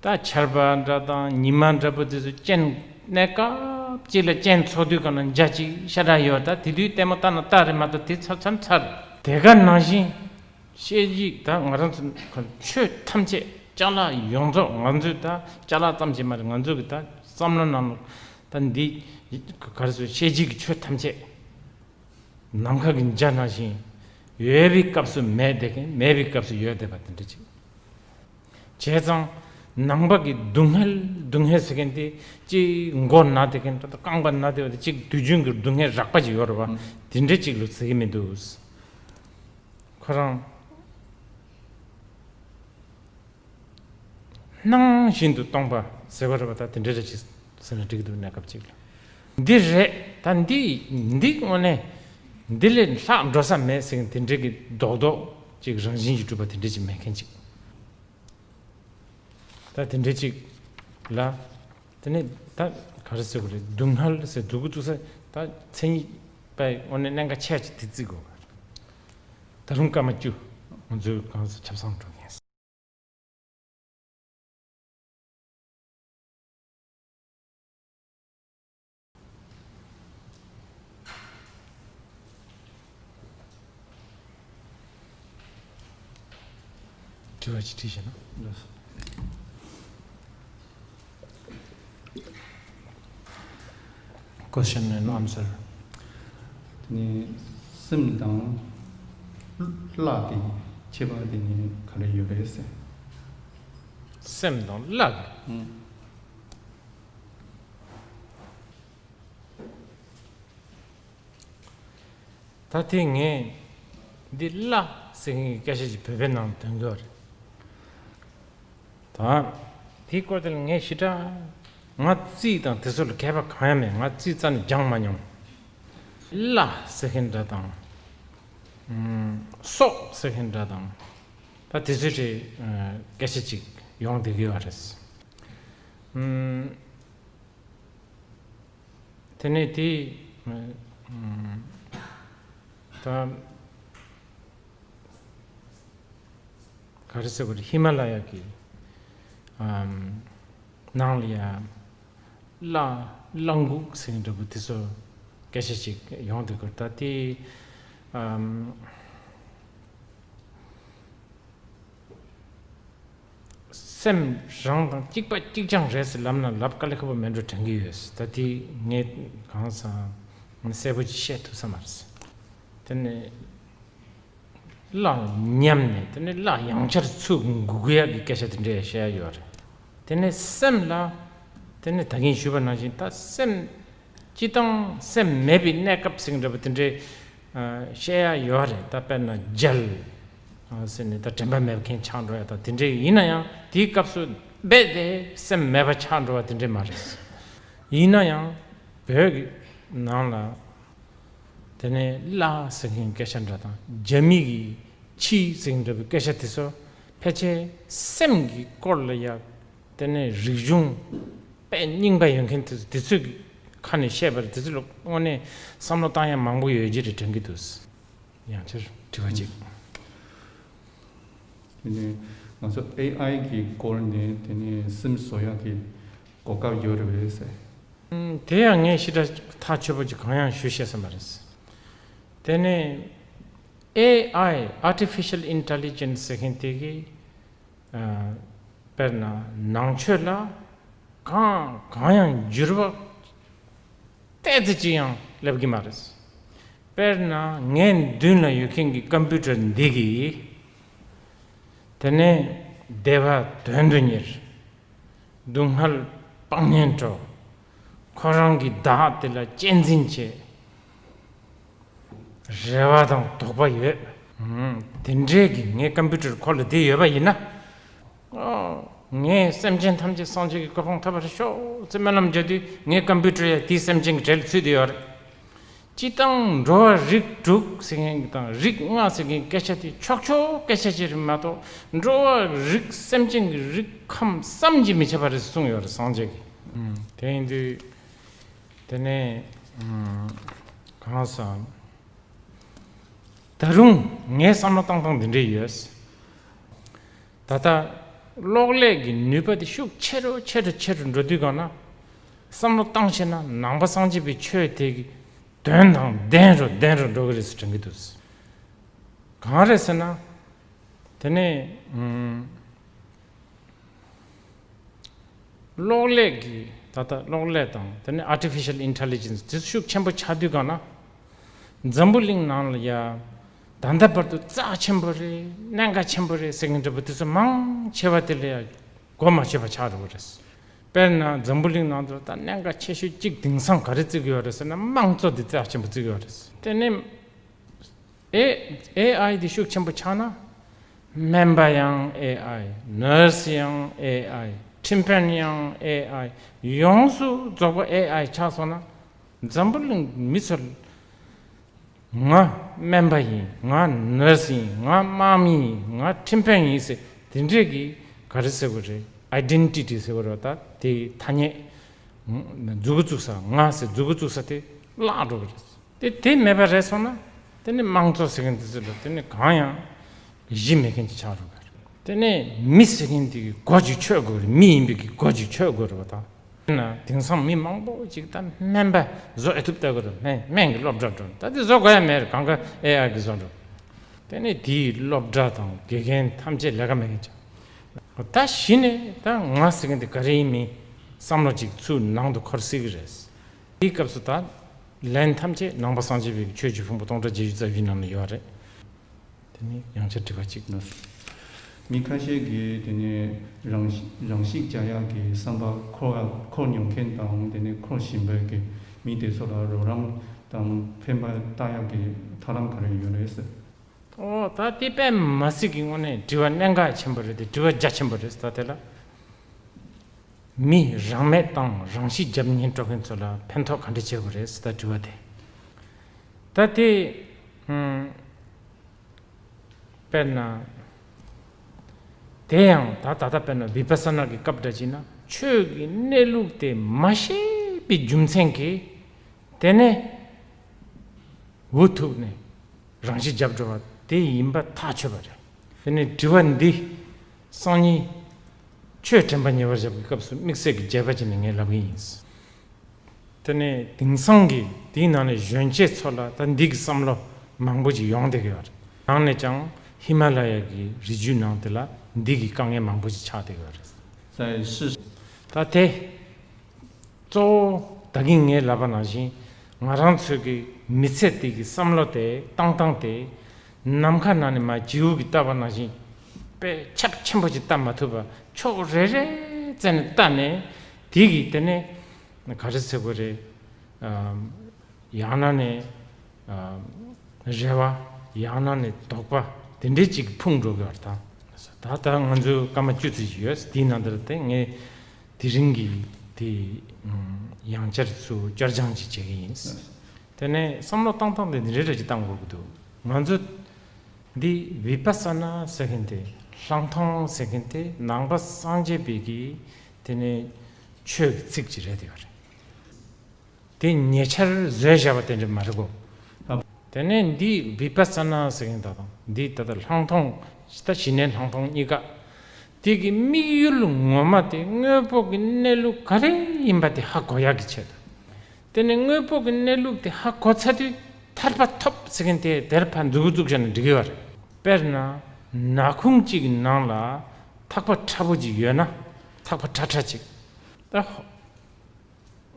ད་ཆར་པ་འདྲ་དང་ཉི་མ་འདྲ་པོ་དེ་ཚོ་རྐྱེན་གནས་སྐབས་གཅིག་ལ་རྐྱེན་ཚོགས་དུས་གང་ན་འཇའ་གཅིག་ཤ་སྟག་ཡོད། ད་དེ་དུས་ལྟད་མོ་ལྟ་ན་ལྟ་རེད་མ་གཏོགས་དེ་ཚར་ཚར་ཚར། དེ་ག་ནང་བཞིན་ཤེས་རིག་ད་ང་རང་ཚོ་ཆོས་ཐམས་ཅད་ཅ་ལག་ཡོངས་རྫོགས་ང་ཚོས་ད་ཅ་ལག་ཙམ་ཞིག་མ་རེད། ང་ཚོ་གི་ད་བསམ་བློ་ནང་ད་འདི་ག་རེ་ཟེར་ཤེས་རིག་གི་ཆོས་ཐམས་ཅད། ནམ་མཁའ་གི་འཇའ་ནང་བཞིན་ཡོད་པའི་སྐབས་སུ་མེད་བསྡད་མཁན་མེད་པའི་སྐབས་སུ་ཡོད་བསྡད་པ་དེ་འདྲ་ཅིག་བྱས་ཙང་ནང་པ་གི་སྡུག་བསྔལ་སྡུག་བསྔལ་ཟེར་མཁན་དེ་གཅིག་མགོ་ན་བསྡད་མཁན་ད་ལྟ་རྐང་པ་ན་བསྡད་པ་དེ་གཅིག་དུས་རྒྱུན་གྱི་སྡུག་བསྔལ་རགས་པ་ཅིག་ཡོད་རེད་བ། དེ་འདྲ་ཅིག་ལ་ཟེར་གྱི་མི་འདུག་ཁོ་རང་སྣང་བཞིན་དུ་སྟོང་པ་ཟེར་བ་རེད་བ། ད་དེ་འདྲ་རེ་ཅིག་ཟེར་ན་འགྲིག་གི་འདུག་གནས་སྐབས་ཅིག་ལ། འདི་རེད་ད་འདི་འདི་དངོས་གནས་འདི་ལས་ལྷག་འགྲོ་ས་མེད་ཟེར་མཁན་དེ་འདྲ་གི་རྡོག་རྡོག་ཅིག་རང་བཞིན་གྱིས་གྲུབ་པ་དེ་འདྲ་ཅིག་མེད་མཁན་ཅིག་ད་དེ་འདྲ་ཅིག་ལ། དེ་ནས་ད་ག་རེ་ཟེར་དགོས་རེད། སྡུག་བསྔལ་ཟེར་སྡུག་གུ་བཙུགས་ས་ད་མཚན་ཉིད་པའི་དངོས་གནས་གནད་འགག་ཆེ་ཅིག་དེ་བརྩི་དགོས་ག་རེད། ད་རུང་སྐར་མ་བཅུ་ང་ཚོའི་གང་ཟེར་ཆབ་གསང་འགྲོ་མཁན། དྲི་བ་ཅིག་དྲིས་ཤེ་ན། Question and answer. དེ་ནི་སེམས་དང་གླགས་ཀྱི་ཁྱད་པར་དེ་ནི་ག་རེ་ཡོད་རེད་ཟེར། སེམས་དང་གླགས་ཀྱི། ཨང་། ད་དེ་ངས་འདི་གླགས་ཟེར་མཁན་གྱི་སྐད་ཆ་ཅིག་བོད་པའི་ནང་འདོན་གྱི་ཡོད་རེད། ད་ དེའི་སྐོར་དེ་ལ་ངས་ཞེ་དྲག་ང་རྩིས་དང་དེ་ཚོ་ལ་མཁས་པ་གང་ཡང་མེད། ང་རྩིས་རྩ་ནས་སྦྱངས་མ་མྱོང་། བླ་ཟེར་མཁན་འདྲ་དང་། སྲོག་ཟེར་མཁན་འདྲ་དང་། ད་དེ་ཚོའི་གྲས་སྐད་ཆ་ཅིག་ཡོང་བསྡད་ཀྱི་ཡོད་རེད། དེ་ནས་དེ་ད་ག་རེ་ཟེར་དགོས་རེད། ཧི་མ་ལ་ཡ་གི་ནང་ལ་ཡ་བླ་བླ་འགུགས་ཟེར་མཁན་འདྲ་པོ་དེ་ཚོ་སྐད་ཆ་ཅིག་ཡོང་བསྡད་ཀྱི་ཡོད་རེད། ད་དེ། སེམས་རང་དང་གཅིག་པ་གཅིག་རྐྱང་རེད་ཟེར་ལབ་ན་ལབ་དཀའ་ལས་ཁག་པོ་མེད་འགྲོ་དྲན་གྱི་ཡོད། ད་དེ་ངས་གང་ཟག་གསལ་པོ་ཅིག་བཤད་ཐུབ་ས་མ་རེད། དེ་ནས་བླ་ཉམས་ནས་དེ་ནས་བླ་ཡང་བསྐྱར་ཚུར་འགུག་ཡག་གི་སྐད་ཆ་དེ་འདྲས་བཤད་ཡ་ཡོད་རེད། དེ་ནས་སེམས་ལ་དེ་ནས་ད་གིན་ཞུས་པ་ནང་བཞིན་ད་སེམས། སྤྱིར་བཏང་སེམས་མེད་པའི་གནས་སྐབས་ཟེར་འདྲ་པོ་དེ་འདྲའི་བཤད་ཡ་ཡོད་རེད། ད་དཔེར་ན་རྒྱལ་ཟེར་ནས་ད་དྲན་པ་མེད་མཁན་ཆགས་འགྲོ་ཡ་ད་དེ་འདྲའི་ཡིན་ན་ཡང་དེའི་སྐབས་སུ་རྦད་དེ་སེམས་མེད་པ་ཆགས་འགྲོ་བ་དེ་འདྲའི་མ་རེད། ཡིན་ན་ཡང་བོད་ཀྱི་ནང་ལ་དེ་ནས་བླ་ཟེར་མཁན་སྐད་ཆ་འདྲ་དང་རྒྱ་མི་གི་ཕྱི་ཟེར་འདྲ་པོའི་སྐད་ཆ་དེ་ཚོ་ཕལ་ཆེར་སེམས་ཀྱི་སྐོར་ལ་ཡ། དེ་ནས་རིག་གཞུང་དཔེ་རྙིང་པ་ཡོད་མཁན་དེ་དེ་ཚོའི་ཁ་ནས་བཤད་པར་དེ་ཚོ་ལ་དངོས་གནས་བསམ་བློ་བཏང་ཡ་མང་པོ་ཡོད་ཀྱི་རེད་དྲན་གྱི་འདུག། ཡང་ཕྱིར་དྲི་བ་གཅིག། དེ་ནས་ང་ཚོ་ཨེ་ཨའི་གི་སྐོར་ནས་དེ་ནས་སིམ་བཟོ་ཡག་གི་གོ་སྐབས་ཡོད་རེད་པས་ཟེར། ཨུམ། དེ་ཡང་ངས་ཞེ་དྲག་ཐག་ཆོད་པོ་ཅིག་གང་ཡང་ཞུ་ཤེས་ས་མ་རེད། དེ་ནས་ཨེ་ཨའི་Artificial Intelligence ཟེར་མཁན་དེ་གི་དཔེར་ན་ནང་ཆོས་ལ་གང་གང་ཡང་འགྱུར་བ་ཏོག་ཙམ་ཅིག་ཡང་སླེབས་ཀྱི་མ་རེད། དཔེར་ན་ངའི་མདུན་ལ་ཡོད་མཁན་གྱི་ཀམ་པུ་ཊར་འདི་གིས་དེ་ནས་བདེ་བ་དོན་དུ་གཉེར། སྡུག་བསྔལ་སྤང་གཉེན་སྤྲོ། ཁོ་རང་གི་བདག་དེ་ལ་གཅེས་འཛིན་བྱེད། རེ་བ་དང་དོགས་པ་ཡོད། ཨང་། དེ་འདྲའི་གི་ངའི་ཀམ་པུ་ཊར་ཁོ་ལ་དེ་ཡོད་པ་ཡིན་ན། ཨོ། ངས་སེམས་ཅན་ཐམས་ཅད་སངས་རྒྱས་ཀྱི་གོ་འཕང་ཐོབ་པར་ཤོག་ཅེས་སྨོན་ལམ་བརྒྱབ་དུས་ངའི་ཀམ་པུ་ཊར་ཡང་དེའི་སེམས་ཅན་གྱི་གྲས་ལ་ཚུད་བསྡད་ཡོད་རེད། སྤྱིར་བཏང་འགྲོ་བ་རིགས་དྲུག་ཟེར་མཁན་དང་རིགས་ལྔ་ཟེར་མཁན་སྐད་ཆ་དེ་ཆོག་ཆོག་སྐད་ཆ་ཅིག་རེད་མ་གཏོགས་འགྲོ་བ་རིགས་སེམས་ཅན་གྱི་རིགས་ཁམས་བསམ་གྱིས་མི་ཁྱབ་པ་རེད་གསུངས་ཡོད་རེད་སངས་རྒྱས་ཀྱིས། ཨང་། དེ་ཡིན་དུས། དེ་ནས་ཨང་། གང་ཟག་ད་རུང་ངའི་བསམ་བློ་བཏང་སྟངས་འདི་འདྲས་ཡོད། ད་ལྟ་གློག་ཀླད་ཀྱི་ནུས་པ་དེ་ཤུགས་ཆེ་རུ་ཆེ་རུ་ཆེ་རུ་འགྲོ་དུས་སྒང་ན། བསམ་བློ་བཏང་ཤེས་ན་ནང་པ་སངས་རྒྱས་པའི་ཆོས་དེ་གི་དོན་དང་ལྡན་རུ་ལྡན་རུ་འགྲོ་གི་རེད་ཟེར་དྲན་གྱི་འདུག། གང་རེད་ཟེར་ན། དེ་ནས་ཨང་། གློག་ཀླད་ཀྱི་ད་ལྟ་གློག་ཀླད་དང་དེ་ནས་Artificial Intelligence དེ་ཤུགས་ཆེན་པོ་ཆགས་དུས་སྒང་ན། འཛམ་བུ་གླིང་ནང་ལ་ཡ་ད་ལྟ་བར་དུ་རྩ་ཆེན་པོ་རེད། གནད་འགག་ཆེན་པོ་རེད་ཟེར་མཁན་འདྲ་པོ་དེ་ཚོ་མང་ཆེ་བ་དེ་ལ་ཡ་གོ་མ་ཆོད་པ་ཆགས་འགྲོ་གི་རེད། དཔེར་ན་འཛམ་བུ་གླིང་ནང་དུ་ད་གནད་འགག་ཆེ་ཤོས་གཅིག་དེང་སང་ག་རེ་བརྩི་གི་ཡོད་རེད་ཟེར་ན་དམངས་གཙོ་དེ་རྩ་ཆེན་པོ་བརྩི་གི་ཡོད་རེད། དེ་ནས། ཨེ། ཨེ་ཨའི་དེ་ཤུགས་ཆེན་པོ་ཆགས་ན། སྨན་པ་ཡང་ཨེ་ཨའི། ནར་སི་ཡང་ཨེ་ཨའི། ཁྲིམས་དཔོན་ཡང་ཨེ་ཨའི། ཡོངས་སུ་རྫོགས་པ་ཨེ་ཨའི་ཆགས་སོང་ན། འཛམ་བུ་གླིང་མི་ཚོར། ང་སྨན་པ་ཡིན། ང་ནར་སི་ཡིན། ང་དམག་མི་ཡིན། ང་ཁྲིམས་དཔོན་ཡིན་ཟེར་དེ་འདྲས་ཀྱི་ག་རེ་ཟེར་དགོས་རེད། ཨའི་ཌེན་ཊི་ཊི་ཟེར་དགོས་རེད་པ། ད་དེ་ཐ་སྙད། མཛུ་གུ་བཙུགས་ས། ང་ཟེར་མཛུ་གུ་བཙུགས་ས་དེ་བརླག་འགྲོ་གི་རེད། དེ་དེ་མེད་པ་རེད་སོང་ན། དེ་ནི་དམངས་གཙོ་ཟེར་མཁན་དེ་ཚོ་ལ་དེ་ནི་གང་ཡང་གཞི་མེད་མཁན་ཅིག་ཆགས་འགྲོ་གི་རེད། དེ་ནས་མི་ཟེར་མཁན་དེ་གི་སྒོ་ཅིག་ཆོད་དགོས་རེད། མི་ཡིན་པའི་གི་སྒོ་ཅིག་ཆོད་དགོས་རེད་པ། ད་ན་དེང་སང་མི་མང་པོ་ཅིག་ད་སྨན་པ་བཟོ་ཨེ་ཐུབ་ལྟ་གི་རེད། སྨན་སྨན་གི་སློབ་གྲྭ་འགྲོ། ད་དེ་བཟོ་དགོས་ཡ་མེད་རེད། གང་ག་ཨེ་ཨའི་གི་བཟོ་འགྲོ། དེ་ནས་དེའི་སློབ་གྲྭ་དང་དགེ་རྒན་ཐམས་ཅད་ལས་ཀ་མེད་མཁན་ཅིག། ད་གཞི་ནས་ད་ང་ཟེར་མཁན་དེ་ག་རེ་ཡིན་མིན་བསམ་བློ་ཅིག་ཚུར་ནང་དུ་འཁོར་སྲིད་གི་རེད། དེའི་སྐབས་སུ་ད་ལན་ཐམས་ཅད་ནང་པ་སངས་རྒྱས་པའི་ཆོས་ཀྱི་ཕུང་པོ་སྟོང་ཕྲག་བརྒྱད་ཅུ་རྩ་བཞི་ནང་ལ་ཡོད་རེད། དེ་ནི་ཡང་བསྐྱར་དྲི་བ་གཅིག་ནི། མི་ཁ་ཤས་ཀྱིས་དེ་ནི་རང་རང་ཤི་རྒྱག་ཡག་གི་བསམ་པ་འཁོར་བ་འཁོར་མྱོང་མཁན་དང་དེ་ནི་འཁོར་བཞིན་པའི་གི་མི་དེ་ཚོ་ལ་རོགས་རམ་དང་ཕན་པ་བཏགས་ཡག་གི་ཐབས་ལམ་ག་རེ་ཡོད་རེད་ཟེར། ཨོ། ད་དེ་དཔེ་མི་སྲིད་ཀྱི་དངོས་གནས་དྲི་བ་གནད་འགག་ཆེན་པོ་རེད་དེ། དྲི་བ་རྒྱ་ཆེན་པོ་རེད་ད་དེ་ལ། མི་རང་མེད་དང་རང་ཤི་རྒྱབ་ཉེན་སྤྲོད་མཁན་ཚོ་ལ་ཕན་ཐོགས་ག་འདྲ་བྱེད་དགོས་རེད་ཟེར་ད་དྲི་བ་དེ། ད་དེ་ཨམ། དཔེར་ན། དེ་ཡང་ད་ད་ལྟ་དཔེར་ན་བི་པ་ས་ན་གི་སྐབས་འདྲ་ཅིག་ན་ཆོས་ཀྱི་གནས་ལུགས་དེ་མ་ཤེས་པའི་རྒྱུ་མཚན་གྱིས་དེ་ནས་འུ་ཐུག་ནས་རང་ཤི་རྒྱབ་འགྲོ་བ་དེ་ཡིན་པ་ཐག་ཆོད་པ་རེད། དེ་ནས་དྲི་བ་འདི་སང་ཉིན་ཆོས་དྲན་པ་ཉེ་བར་བཞག་གི་སྐབས་སུ་དམིགས་བསལ་གྱི་རྒྱས་པ་བྱས་ནས་ངས་ལབ་གི་ཡིན། དེ་ནས་དེང་སང་གི་དེའི་ནང་ནས་གཞོན་སྐྱེས་ཚོ་ལ་ད་འདི་གི་བསམ་བློ་མང་པོ་ཅིག་ཡོང་བསྡད་ཀྱི་ཡོད་རེད། ནང་ནས་ཀྱང་ཧི་མ་ལ་ཡ་གི་རི་རྒྱུད་ནང་དེ་ལ་འདི་གི་དཀའ་ངལ་མང་པོ་ཅིག་ཆགས་བསྡད་ཀྱི་ཡོད་རེད། ད་དེ་གཙོ་བོ་ད་གིན་ངས་ལབ་པ་ནང་བཞིན་ང་རང་ཚོའི་གི་མི་ཚེ་དེ་གི་བསམ་བློ་དེ་བཏང་སྟངས་དེ་ནམ་མཁའ་ནང་ནས་མར་བྱིའུ་གི་བལྟ་བ་ནང་བཞིན་དཔེ་ཁྱབ་ཆེན་པོ་ཅིག་བལྟ་མ་ཐུབ་པ་ཕྱོགས་རེ་རེ་བཙལ་ནས་བལྟ་ནས་དེ་གི་དེ་ནས་ག་རེ་ཟེར་དགོས་རེད། ཨམ། ཡང་ན་ནས་ཨམ། རེ་བ། ཡང་ན་ནས་དོགས་པ་དེ་འདྲའི་ཅིག་ཕུང་འགྲོ་གི་བར་དང་། ད་ལྟ་ང་ཚོའི་སྐར་མ་བཅུ་ཙམ་ཞིག་ཡོད། དེའི་ནང་དུ་དེ་ངས་དེ་རིང་གི་དེ་ཡང་བསྐྱར་ཚུར་བསྐྱར་སྦྱང་ཅིག་བྱེད་ཀྱི་ཡིན། དེ་ནས་བསམ་བློ་བཏང་སྟངས་དེ་འདི་འདྲ་འདྲ་ཅིག་བཏང་དགོས་ཀྱི་འདུག་ང་ཚོ་འདི་བི་པ་ས་ན་ཟེར་མཁན་དེ་ལྷག་མཐོང་ཟེར་མཁན་དེ་ནང་པ་སངས་རྒྱས་པའི་གི་དེ་ནས་ཆོས་ཀྱི་ཚིག་ཅིག་རེད་དེ་ཡོད་རེད། དེ་ཉེ་ཆར་བཟོས་བཞག་པ་དེ་འདྲ་མ་རེད་གོ། དེ་ནས་འདི་བི་པ་ས་ན་ཟེར་མཁན་ད་དང་འདི་ད་ལྟ་ལྷག་མཐོང་ད་གཞི་གནས་ལྷག་མཐོང་གཉིས་ཀ། དེ་གི་དམིགས་ཡུལ་ངོ་མ་དེ་དངོས་པོ་གི་གནས་ལུགས་ག་རེ་ཡིན་པ་དེ་ཧ་གོ་ཡག་གི་ཆེད་དུ། དེ་ནས་དངོས་པོ་གི་གནས་ལུགས་དེ་ཧ་གོ་ཚར་དུས་ཐར་པ་ཐོབ་ཟེར་མཁན་དེ་དེར་ཕར་མཛུབ་གུ་བཙུགས་བཞག་ན་འགྲིག་གི་ཡོད་རེད། དཔེར་ན་ནག་ཁུང་གཅིག་གི་ནང་ལ་ཐག་པ་ཕྲ་པོ་ཅིག་ཡོད་ན་ཐག་པ་ཁྲ་ཁྲ་ཅིག་ད།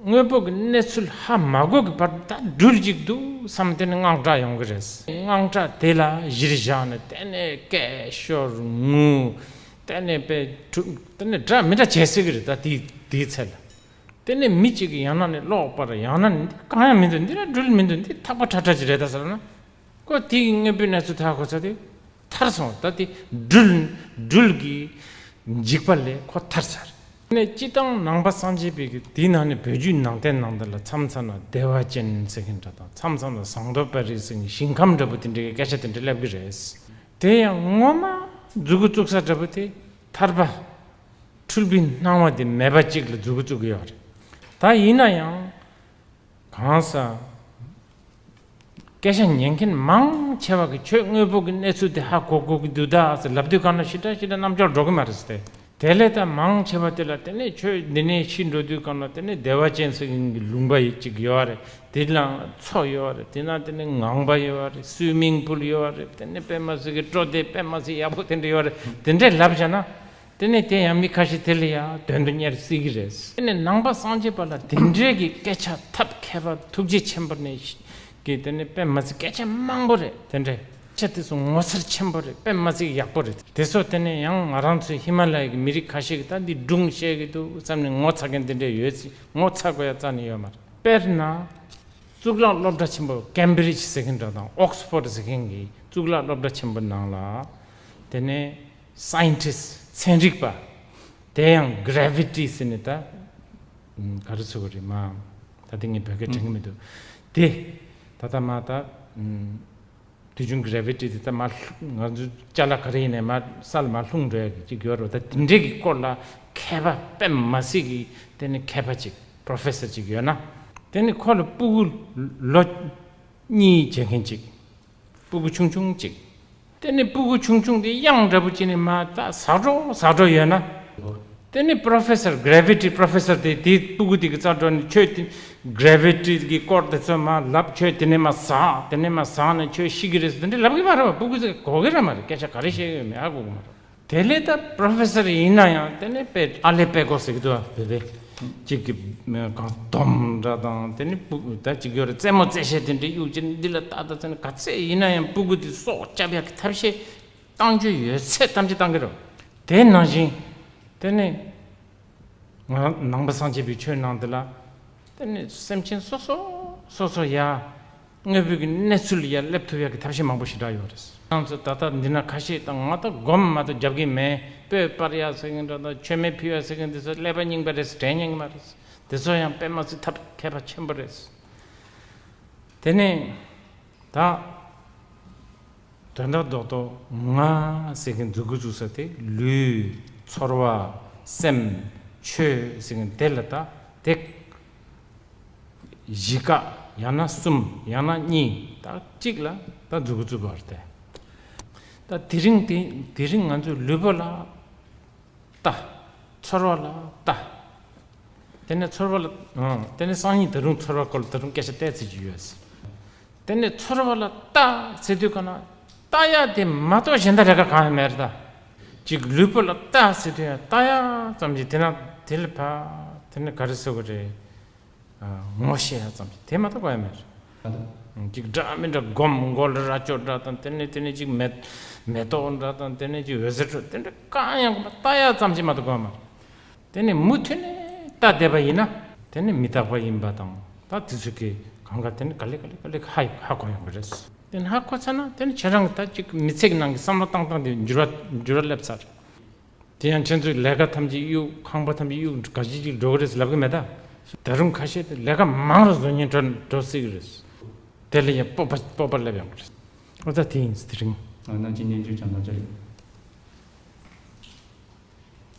དངོས་པོ་གི་གནས་ཚུལ་ཧ་མ་གོ་གི་བར་ད་སྦྲུལ་ཅིག་འདུག་བསམ་དེ་ནས་དངངས་སྐྲག་ཡོང་གི་རེད། དངངས་སྐྲག་དེ་ལ་གཞིར་བཞག་ནས་དེ་ནས་སྐད་ཤོར་ངུ། དེ་ནས་དཔེ་དྲུ་དེ་ནས་འདྲ་མི་འདྲ་བྱེད་སྲིད་གི་རེད། ད་དེའི་དེའི་ཚེ་ལ་དེ་ནས་མི་གཅིག་གིས་ཡང་ན་ནས་གློག་སྤར། ཡང་ན་ནས་འདི་གང་ཡང་མི་འདུག་འདི་ལ་སྦྲུལ་མི་འདུག་འདི་ཐག་པ་ཁྲ་ཁྲ་ཅིག་རེད་ད་ཟེར་ན། ཁོ་དེ་གི་དངོས་པོའི་གནས་ཚུལ་ཐག་གོ་ཚར་དུས་ཐར་སོང་། ད་དེ་སྦྲུལ་སྦྲུལ་གྱི་འཇིགས་པ་ལས་ཁོ་ཐར་ཚར། ནས་སྤྱི་བཏང་ནང་པ་སངས་རྒྱས་པའི་གི་དེའི་ནང་ནས་བོད་བརྒྱུད་ནང་བསྟན་ནང་དུ་ལ་མཚམས་མཚམས་ལ་བདེ་བ་ཅན་ཟེར་མཁན་འདྲ་དང་མཚམས་མཚམས་ལ་ཟངས་མདོག་དཔལ་རི་ཟེར་མཁན་ཞིང་ཁམས་འདྲ་པོ་དེ་འདྲའི་སྐད་ཆ་དེ་འདྲ་སླེབས་ཀྱི་རེད། དེ་ཡང་ངོ་མ་མཛུབ་གུ་བཙུགས་ས་འདྲ་པོ་དེ་ཐར་པ་འཁྲུལ་པའི་སྣང་བ་དེ་མེད་པ་གཅིག་ལ་མཛུབ་གུ་བཙུགས་ཀྱི་ཡོད་རེད། ད་ཡིན་ན་ཡང་། གང་ཟག་སྐད་ཆ་ཉན་མཁན་མང་ཆེ་བ་གིས་ཁྱོད་དངོས་པོ་གི་གནས་ཚུལ་དེ་ཧ་གོ་གོ་གི་འདུག་ད་ཟེར་ལབ་དུས་གང་ན་ཞེ་དྲག་ཞེ་དྲག་རྣམ་འགྱུར་འགྲོ་གི་མ་རེད་ཟེར་ཏེ། དེ་ལས་ད་མང་ཆེ་བ་དེ་ལ་དེ་ནས་ཁྱོད་འདི་ནས་ཤི་འགྲོ་དུས་གང་ན་དེ་ནས་བདེ་བ་ཅན་ཟེར་མཁན་གྱི་ལུང་པ་ཡི་གཅིག་ཡོད་རེད། དེ་ལ་མཚོ་ཡོད་རེད། དེ་ན་དེ་ནས་ངང་པ་ཡོད་རེད། སུའི་མིང་པུལ་ཡོད་རེད། དེ་ནས་དཔེ་མ་སྲིད་གི་སྤྲོ་སྡེ་དཔེ་མ་སྲིད་ཡག་པོ་དེ་འདྲ་ཡོད་རེད། དེ་འདྲས་ལབ་བྱས་ན། དེ་ནས་དེ་ཡང་མི་ཁ་ཤས་དེ་ལ་ཡང་དོན་དུ་གཉེར་སྲིད་ཀྱི་རེད། དེ་ནས་ནང་པ་སངས་རྒྱས་པ་ལ་དེ་འདྲའི་གི་སྐད་ཆ་ཐབས་མཁས་པ་ཐུགས་རྗེ་ཆེན་པོ་ནས་གི་དེ་ནས་དཔེ་མ་སྲིད་སྐད་ཆ་མང་པོ་རེད། དེ་འདྲའི་སྐད་ཆ་དེ་ཚོ་ངོ་མཚར་ཆེན་པོ་རེད། དཔེ་མ་སྲིད་ཡག་པོ་རེད། དེ་ཚོ་དེ་ནས་ཡང་ང་རང་ཚོའི་ཧི་མ་ལ་ཡ་གི་མི་རིགས་ཁ་ཤས་ཀྱིས་ད་འདི་སྒྲུང་བཤད་ཀྱི་འདུག་བསམ་ནས་ངོ་ཚ་མཁན་དེ་འདྲ་ཡོད་ཚེ་ངོ་ཚ་དགོས་ཡ་རྩ་ནས་ཡོད་མ་རེད། དཔེར་ན། གཙུག་ལག་སློབ་གྲྭ་ཆེན་པོ་ཀེམ་བི་རིཇ་ཟེར་མཁན་འདྲ་དང་ཨོག་སི་ཕོར་ཌི་ཟེར་མཁན་གྱི་གཙུག་ལག་སློབ་གྲྭ་ཆེན་པོ་ནང་ལ་དེ་ནས། སའེན་ཊིསི་ཚན་རིག་པ། དེ་ཡང་གྷ་རེ་ཝི་ཊི་ཟེར་ནས་ད། ཨུམ། ག་རེ་ཟེར་དགོས་རེད་མ། ད་དེ་ངས་བོད་སྐད་དྲན་གྱི་མི་འདུག་དེ། ད་ལྟ་མ་ད། ཨུམ། དུས་རྒྱུན་གྷ་རེ་ཝི་ཊི་དེ་ད་མ་ལྷུ་ང་ཚོ་ཅ་ལག་ག་རེ་ཡིན་ནའི་མ་ས་ལ་མ་ལྷུང་འགྲོ་ཡ་གི་ཅིག་ཡོད་རེད། ད་དེ་འདྲའི་གི་སྐོར་ལ་མཁས་པ་དཔེ་མ་སྲིད་གི་དེ་ནི་མཁས་པ་ཅིག་པོ་རོ་ཕེ་སར་ཅིག་ཡོད་ན། དེ་ནི་ཁོ་ལ་སྤུ་གུ་ལོ་གཉིས་བྱེད་མཁན་ཅིག་སྤུ་གུ་ཆུང་ཆུང་ཅིག་དེ་ནས་སྤུ་གུ་ཆུང་ཆུང་དེ་གཡང་འདྲ་པོ་བྱས་ནས་མར་ད་ཟག་འགྲོ་ཟག་འགྲོ་ཡོད་ན། དེ་ནས་པོ་རོ་ཕེ་སར་གྷ་རེ་ཝི་ཊི་པོ་རོ་ཕེ་སར་དེ་དེའི་སྤུ་གུ་དེ་གི་རྩར་འགྲོ་ནས་ཁྱོད་དེ་གྷ་རེ་ཝི་ཊི་གི་སྐོར་དེ་ཚོ་མར་ལབ། ཁྱོད་དེ་ནས་མར་ཟག་དེ་ནས་མར་ཟག་ནས་ཁྱོད་ཤི་གི་རེད་ཟེར་དེ་འདྲ་ལབ་གི་མ་རེད་པ། སྤུ་གུ་ཚོས་གོ་གི་ར་མ་རེད། སྐད་ཆ་ག་རེ་བཤད་གི་ཡོད་མེད་ཧ་གོ་གི་མ་རེད། དེ་ལས་ད་པོ་རོ་ཕེ་སར་ཡིན་ན་ཡང་དེ་ནས་དཔེ་ཨ་ལེ་པེ་ཀོ་ཟེར་གི་འདུག་བ། བོད་པའི་གཅིག་གི་གང་དོམ་འདྲ་དང་དེ་ནས་སྤུ་གུ་ད་གཅིག་ཡོད་རེད། རྩེད་མོ་རྩེད་བྱེད་དེ་འདྲ་གཡུག་བྱས་ནས་འདི་ལ་ཏག་ཏག་བཙལ་ནས་ག་ཚད་ཡིན་ན་ཡང་སྤུ་གུ་དེ་སྲོག་སྐྱབས་ཡག་གི་ཐབས་ཤེས་བཏང་རྒྱུ་ཡོད་ཚད་ཐམས་ཅད་བཏང་གི་རེད། དེ་ནང་བཞིན་དེ་ནས་ང་ནང་པ་སངས་རྒྱས་པའི་ཆོས་ནང་དེ་ལ་དེ་ནས་སེམས་ཅན་སོ་སོ་སོ་སོ་ཡ། དངོས་པོའི་གི་གནས་ཚུལ་ཡར་སླེབས་ཐུབ་ཡག་གི་ཐབས་ཤེས་མང་པོ་ཞེ་དྲག་ཡོད་རེད། ཁྱེད་ཚོ་ད་ལྟ་འདི་ན་ཁ་ཤས་དང་ང་ད་སྒོམ་མ་གཏོགས་རྒྱབ་ཀྱི་མེད། སྤོས་སྤར་ཡ་ཟེར་གྱི་འདྲ་དང་མཆོད་མེ་ཕུལ་ཡ་ཟེར་གྱི་འདི་ཚོ་ཀླད་པ་རྙིང་པ་རེད། དྲན་མྱོང་གི་མ་རེད། དེ་ཚོ་ཡང་དཔེ་མ་སྲིད་ཐབས་མཁས་པ་ཆེན་པོ་རེད། དེ་ནས་ད་དོན་དག་རྡོག་རྡོག་ང་ཟེར་གྱི་མཛུབ་གུ་བཙུགས་ས་དེ་ལུས། ཚོར་བ། སེམས། ཆོས་ཟེར་གྱི་དེ་ལ་ད་དེ། བཞི་ཀ་ཡང་ན་གསུམ་ཡང་ན་གཉིས། ད་གཅིག་ལ་ད་མཛུབ་གུ་བཙུགས་པ་རེད་དེ། ད་དེ་རིང་དེ་དེ་རིང་ང་ཚོའི་ལུས་པོ་ལ་ལྟ། ཚོར་བ་ལ་ལྟ། དེ་ནས་ཚོར་བ་ལ་ཨང་དེ་ནས་སང་ཉིན་ད་རུང་ཚོར་བ་སྐོར་ད་རུང་སྐད་ཆ་བལྟས་ཚིག་ཅིག་ཡོད། དེ་ནས་ཚོར་བ་ལ་ལྟ་ཟེར་དུས་ག་ན་ལྟ་ཡ་དེ་མ་གཏོགས་གཞན་དག་རེ་ག་གང་ཡང་མེད་རེད་ད། གཅིག་ལུས་པོ་ལ་ལྟ་ཟེར་དུས་ཡང་ལྟ་ཡ་ཙམ་གྱིས་དེ་ན་དེ་ལ་ཕ་དེ་ནས་ག་རེ་ཟེར་དགོས་རེད། ངོ་ཤེས་ཡ་ཙམ་ཞིག་དེ་མ་གཏོགས་གང་ཡང་མེད། ཅིག་འདྲ་མི་འདྲ་སྒོམ་མགོ་ལ་རྭ་ཅོ་འདྲ་དང་དེ་ནས་དེ་ནས་ཅིག་མེ་མེ་ཏོག་འདྲ་དང་དེ་ནས་ཅིག་འོད་ཟེར་འཕྲོ་དེ་འདྲ་གང་ཡང་ལྟ་ཡ་ཙམ་ཞིག་མ་གཏོགས་གང་ཡང་མ། དེ་ནས་མུ་མཐུད་ནས་ལྟ་བསྡད་པ་ཡིན་ན་དེ་ནས་མི་རྟག་པ་ཡིན་པ་དང་ད་དེ་ཚོ་གི་གང་ག་དེ་ནས་ག་ལེ་ག་ལེ་ག་ལེ་ཧ་ཧ་གོ་ཡོང་གི་རེད། དེ་ནས་ཧ་གོ་ཚར་ན་དེ་ནས་ཁྱེད་རང་གི་ད་ཅིག་མི་ཚེ་གི་ནང་གི་བསམ་བློ་བཏང་སྟངས་དེ་འགྱུར་བ་འགྱུར་བ་སླེབས་ཚར། དེ་ཡང་ཁྱེད་ཚོས་ལས་ཀ་ཐམས་ཅད་གཡུག་ཁང་པ་ཐམས་ཅད་གཡུག་ག་ཅི་ཅིག་འགྲོ་གི་རེད་ལབ་གི་མེད་ད། ད་རུང་ཁ་ཤས་དེ་ལས་ཀ་མང་རུ་བཟོ་མཁན་འགྲོ་འགྲོ་སྲིད་གི་རེད། དེ་ལ་ཡང་སྤོབས་པ་སྤོབས་པ་སླེབས་ཡོང་གི་རེད། ཨོ་ད་དེ་ཡིན་དེ་རིང་། ཨ་ན་ཅི་སྙན་བརྒྱུད་ཀྱང་ན་ཅི་རེད།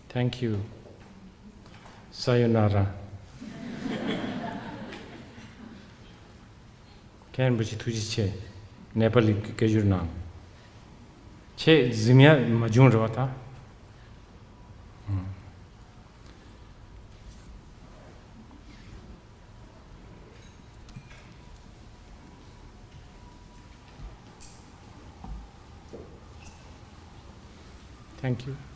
Thank you. Sayonara. མཁན་རིན་པོ་ཆེ་ཐུགས་རྗེ་ཆེ། ནེ་པ་ལི་སྐད་སྒྱུར་གནང་། ཆེས་གཟིམ་ཡ་མ་བྱུང་རེད་བ་ད། Thank you.